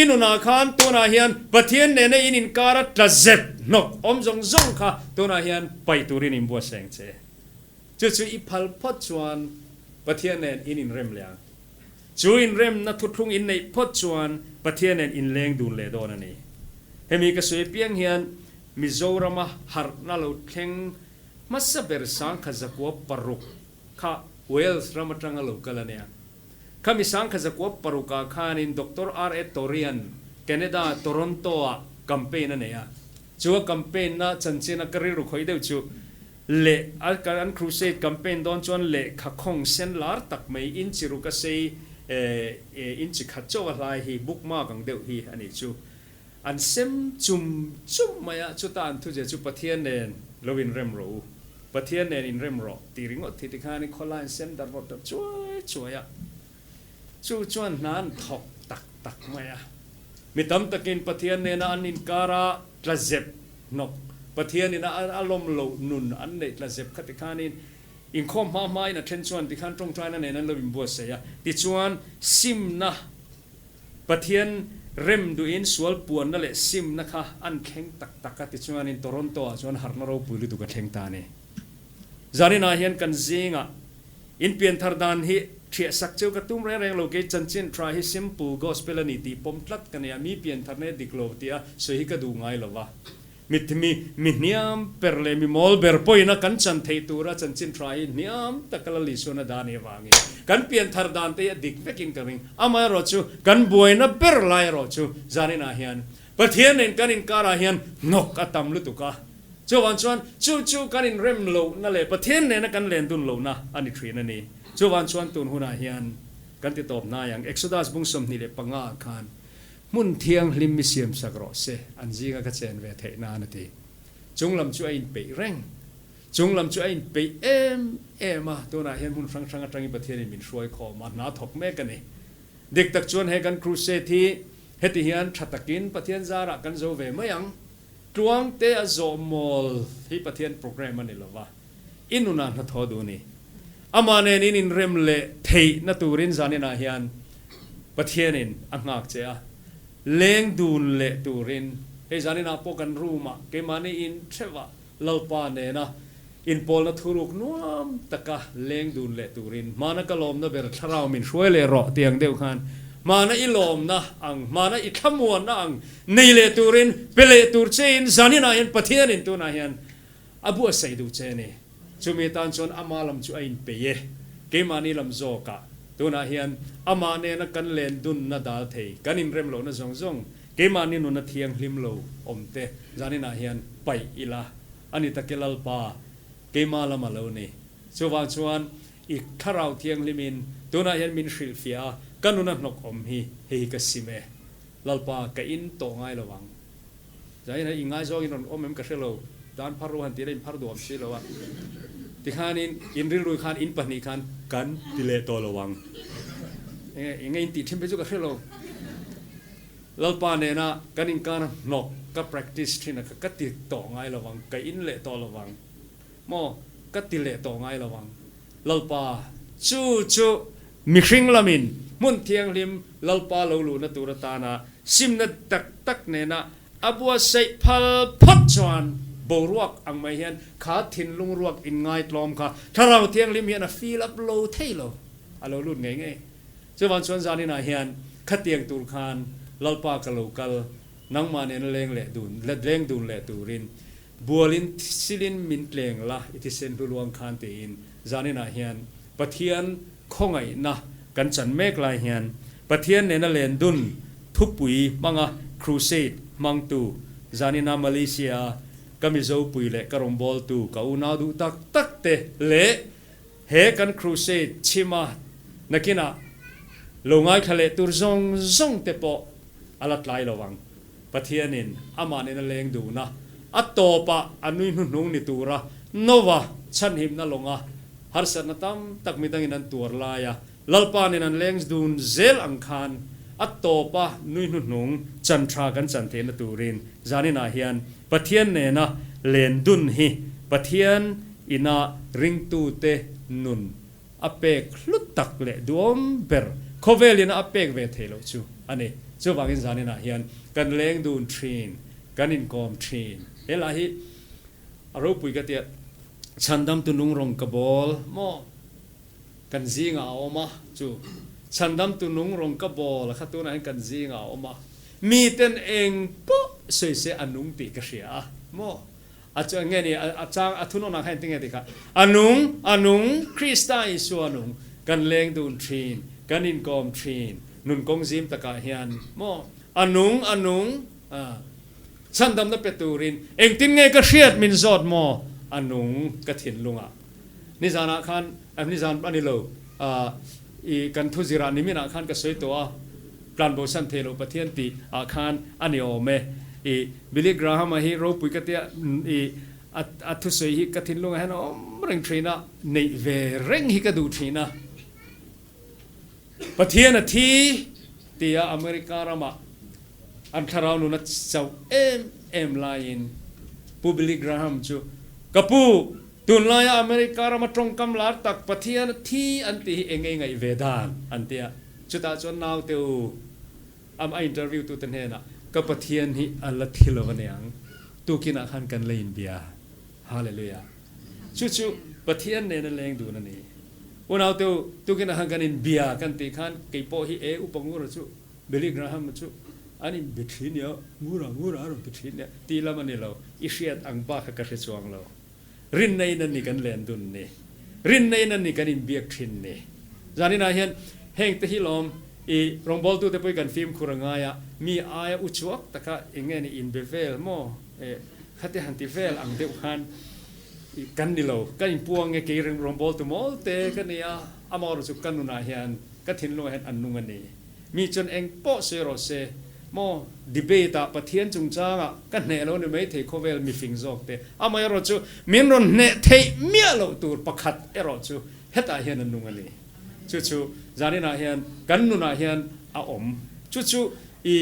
i nunah khan tunah hian Pathian nena in inkara tla zep hnawk awm zawng zawng kha tunah hian paih turin inbuatsaih ang che. Chu chu i phal phawt chuan Pathian nen in inrem leh ang. Chu inremna thuthlung inneih phawt chuan Pathian nen inleng dun leh dawn a ni. Hemi ka sawi apiang hian Mizorama harhna lo thleng hmasa ber 1906 kha Wales ram atanga lo kal a nia. Khami 1906 ah khanin Doctor R. A. Torian Canada Toronto ah campaign a nei a. Chu a campaign na chanchin a ka rilru khawih deuh chu Leh a an crusade campaign dawn chuan lehkha khawng sen lar tak mai inchi ruk a sei inchi khat chauh a hlai hi bookmark ang deuh hi a nih chu. An sem chum chum mai a, chuta an thuzia chu Pathian nen lo inrem rawh u, Pathian nen inrem rawh tih ringawt hi tikhan khawlai an sem darh rawt darh chuai chuai a. Chu chuan hna an thawk tak tak mai a. Mi tam takin Pathian nena an inkara tla zep hnawk, Pathianin a a lawm loh nun an neih tla zep kha tikhanin inkhawm hma hmain a then chuan tikhan tawngtaina nen an lo inbuatsaih a. Tichuan, simna, Pathian rem duhin sual puanna leh simna kha an thleng tak tak a. Tichuanin Toronto-ah chuan harhna ropui lutuk a thleng ta a ni. Zaninah hian kan zingah inpianthar dan hi ṭhiahsak cheu ka tum reng reng lo, kei chanchin ṭha hi simple gospel a ni tih pawm tlat ka nei a, mi piantharna hi dik lo tia sawi hi ka duh ngai lo va. Mi mi mi hniam per leh mi mawl ber pawhin a kan chan theih tura chanchin ṭha hi hniam taka la Lisuan a dah a nih avangin kan pianthar dan te hi a dik vekin ka ring. Amaherawhchu kan buaina ber lai erawh chu zaninah hian Pathian nen kan inkarah hian hnawk a tam lutuk a, chuvang chuan chu chu kan inrem lohna leh Pathian nena kan len dun lohna a ni thin a ni. Chuvang chuan tun hunah hian kan ti tawp hnai ang. Exodus bung 25 ah khan hmun thianghlim mi siamsak rawh se, an zinga ka chen ve theih nan a ti. Chung lam chu a inpeih reng. Chung lam chu a inpeih em em a, tunah hian hmun hrang hrang atangin Pathianin min hruai khawm a, hna thawk mek a ni. Dik tak chuan he kan crusade hi heti hian tha takin Pathian zarah kan zo ve mai ang. Tluang te a zawh mawl hi Pathian program a ni lo va, i nunah hnathawh duh ni. Amah nen in inrem leh theih na turin zaninah hian Pathianin a nghak che a, leng dun leh turin. Hei zaninah pawh kan room-ah keimahni in theuhah Lalpa nena inpawlna thuruk nuam taka leng dun leh turin hmana ka lawmna ber thlarau min hruai leh rawh tih ang deuh khan hmana i lawmna ang, hmana i thlamuanna ang nei leh turin pe leh tur chein zaninah hian Pathianin tunah hian a buatsaih duh che a ni. Chumi tan chuan ama lam chu a inpeih e. Keimahni lam zawkah tunah hian amah nena kan len dunna dal thei, kan inrem lohna zawng zawng, keimahni nuna thianghlim lo awm te zaninah hian paih ila a ni take Lalpa, keimah lam a lo ni. Chuvang chuan i thlarau thianghlimin tunah hian min hrilhfiah a, ka nuna hnawk awm hi hei hi ka sim e. Lalpa, ka in tawh ngai lo ang. Zain a ingaizawngin rawn awm em ka hre lo, dan phar ru han tih la inphar duam si lo a, tikhanin in rilru khan in pahnih khan kan ti leh tawh lo ang. Enge enge in tih thin phei chu ka hre lo. Lalpa nena kan inkar hnawk ka practice thin a ka ka ti tawh ngai lo ang, ka in leh tawh lo ang. Maw ka ti leh tawh ngai lo ang. Lalpa chu chu Mihring lamin hmun thianghlim Lalpa lo luhna tur atana simna tak tak nena a buatsaih phal phawt chuan boruak ang mai hian kha thinlung ruak inngaitlawm kha Thlarau Thianghlim hian a fill up lo thei lo, a lo lut ngei ngei. Chuvang chuan zaninah hian khatiang tur khan Lalpa ka lo kal nangmah nena leng leh dun leng dun leh turin bualin silin min tleng la i thisen hluluang khan tiin zaninah hian Pathian khawngaihna kan chan mek lai hian Pathian nena lendun thupui hmanga crusade hmangtu zanina Malaysia ka Mizo pui leh ka rawngbawltu ka unau duh tak tak te leh he kan crusade chhima nakinah lo ngaithla leh tur zawng zawng te pawh a la tlai lo ang. Pathianin amah nena leng duhna a tawpah a nui hnuhnung ni tura Noah chhanhimna lawnga Harsatna tam tak midangin an tuar laia Lalpa nen an leng dun zel ang khan a tawpa nui hnuhnung chan tha kan chan theihna turin zaninah hian Pathian nena len dun hi Pathian ina ringtute nun a pek hlut tak leh duhawm ber khawvel ina a pek ve theih loh chu a ni. Chuvangin zaninah hian kan leng dun thin, kan inkawm thin. He lah hi a ropui ka tia. Chhandamtu nung rawng ka bawl maw? Kan zingah a awm a, chu Chhandamtu nung rawng ka bawl a kha tunah hian kan zingah a awm a, miten eng pawh sawi se a nung tih ka hria a maw? A chu nge ni a chang a thunawnah khan engtin nge tih kha a nung, a nung, Krista Isua nung, kan leng dun thin, kan inkawm thin, nun kawng zim takah hian maw? A nung, a nung, a. Chhandamna pe turin engtin nge ka hriat min zawt maw? A nung ka thinlungah. Nizanah khan, nizan a ni lo, i kan thu zirah niminah khan ka sawi tawh a, tlanbosan thei lo Pathian tih ah khan a ni awm e. I Billy Graham-a hi ropui ka tia, i a thusawi hi ka thinlungah hian a awm reng thin a, neih ve reng hi ka duh thin a. Pathian a thi tia America ramah an thlarau nun a chauh em em laiin Pu Billy Graham chu, Ka pu, tunlaia America rama tawngkam lar tak Pathian a thi an tih hi eng nge ngaih ve dan? an ti a. Chutah chuan naute u, am a interview tute hnenah, Ka Pathian hi a la thi lo aniang, tukinah khan kan la inbia. Hallelujah! Chu chu Pathian nena leng dun a ni. Unaute u, tukin ah khan kan inbia kan tih khan kei pawh hi e upa Ngura chu, Billy Graham chu an inbe thin nia, Ngura, Ngura a rawn ti thin nia tih lam a ni lo. I hriat ang bak kha ka hre chuang lo. Rinna in a ni kan len dun ni. Rinna in a ni kan inbiak thin ni. Zaninah hian heng te hi lawm i rawngbawltute pawh hi kan fimkhur a ngai a, mi aia uchuak taka eng nge ni inbe vel maw? E, khate han ti vel ang deuh khan kan ni lo, ka inpuang nge kei ring rawngbâwl tu mawl te ka ni a, amaherawh chu ka nunah hian ka thinlungah hian an nung a ni. Mi chuan eng pawh sawi rawh se, maw debate ah Pathian chungchangah ka hneh lo ni maithei khawvel mifing zawk te, amaherawh chu min rawn hneh theih miah loh tur pakhat erawh chu hetah hian an nung a ni. Chu chu zaninah hian kan nunah hian a awm. Chu chu i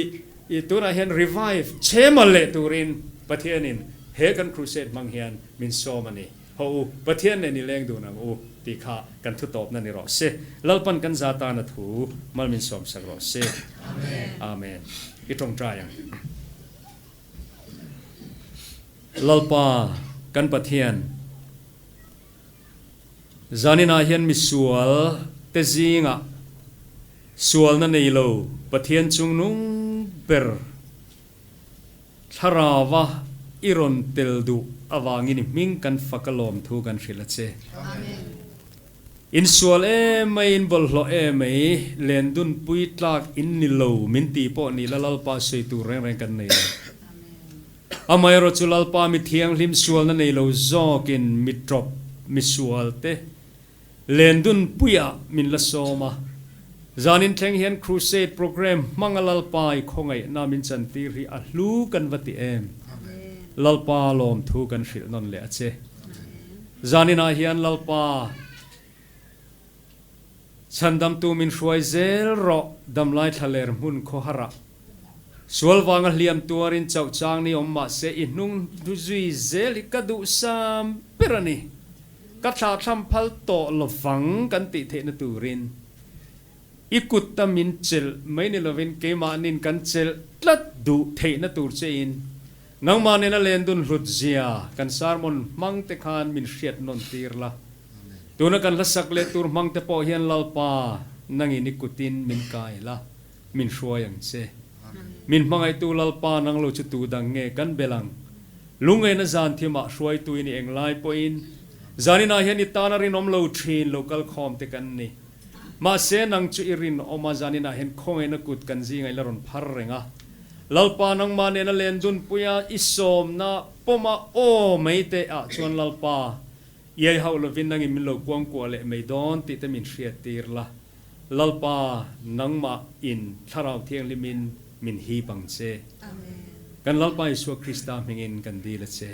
I tunah hian revive chhemal leh turin Pathianin he kan crusade hmang hian min sawm a ni. Haw u, Pathian nen i leng dun ang u tih kha kan thu tawpna ni rawh se. Lalpan kan za tana thu mal min sawmsak rawh se. Amen. I tawngtai ang. Lalpa kan Pathian, zaninah hian misual te zingah sualna nei lo Pathian chungnung ber Thlarauva i rawn tel duh avangin i hming kan fak a lawmthu kan hrilh a che. Insual em mai, in bawlhhlawh em mai, lendun pui tlak in ni lo min tih pawh ni la Lalpa sawi tur reng reng kan nei lo. Amaherawh chu Lalpa mi thianghlim sualna nei lo zawkin mi tawp, mi sual te lendun puiah min la sawm a. Zanin thleng hian Crusade programme hmanga Lalpa i khawngaihna min chantir hi a hlu kan va ti em? Lalpa lawmthu kan hrilh nawn leh a che. Zaninah hian Lalpa chhandamtu min hruai zel rawh, damlai thlaler hmun khawharah sual vanga hliam tuarin chauh chang ni awm mahse i hnung zui zel hi ka duhsam ber a ni. Ka thlahthlam phal tawh lovang kan tih theihna turin i kut a min chelh mai ni lovin keimahnin kan chelh tlat duh theihna tur chein Nangmah nena lendun hlut zia kan sermon hmang te khan min hriat nawn tir la. Tuna kan hlasak leh tur hmang te pawh hian Lalpa nangin i kutin min kai la, min hruai ang che. Min hmangaihtu Lalpa nang lo chu tu dang nge kan bel ang? Lungngaihna zan thimah hruaituin i englai pawhin zaninah hian i tana rinawm lo thin lo kal khawm te kan ni. Mahse nang chu i rinawm a zaninah hian khawngaihna kut kan zinga i la rawn phar reng a. Lalpa nangmah nena lendunpuia i sawmna pawma aw mai teh ah chuan Lalpa, iai hauh lovin nangin min lo kuangkuah leh mai dawn tih te min hriattir la. Lalpa nangmah in Thlarau Thianghlimin min hip ang che. Kan Lalpa Isua Krista hmingin kan dil a che.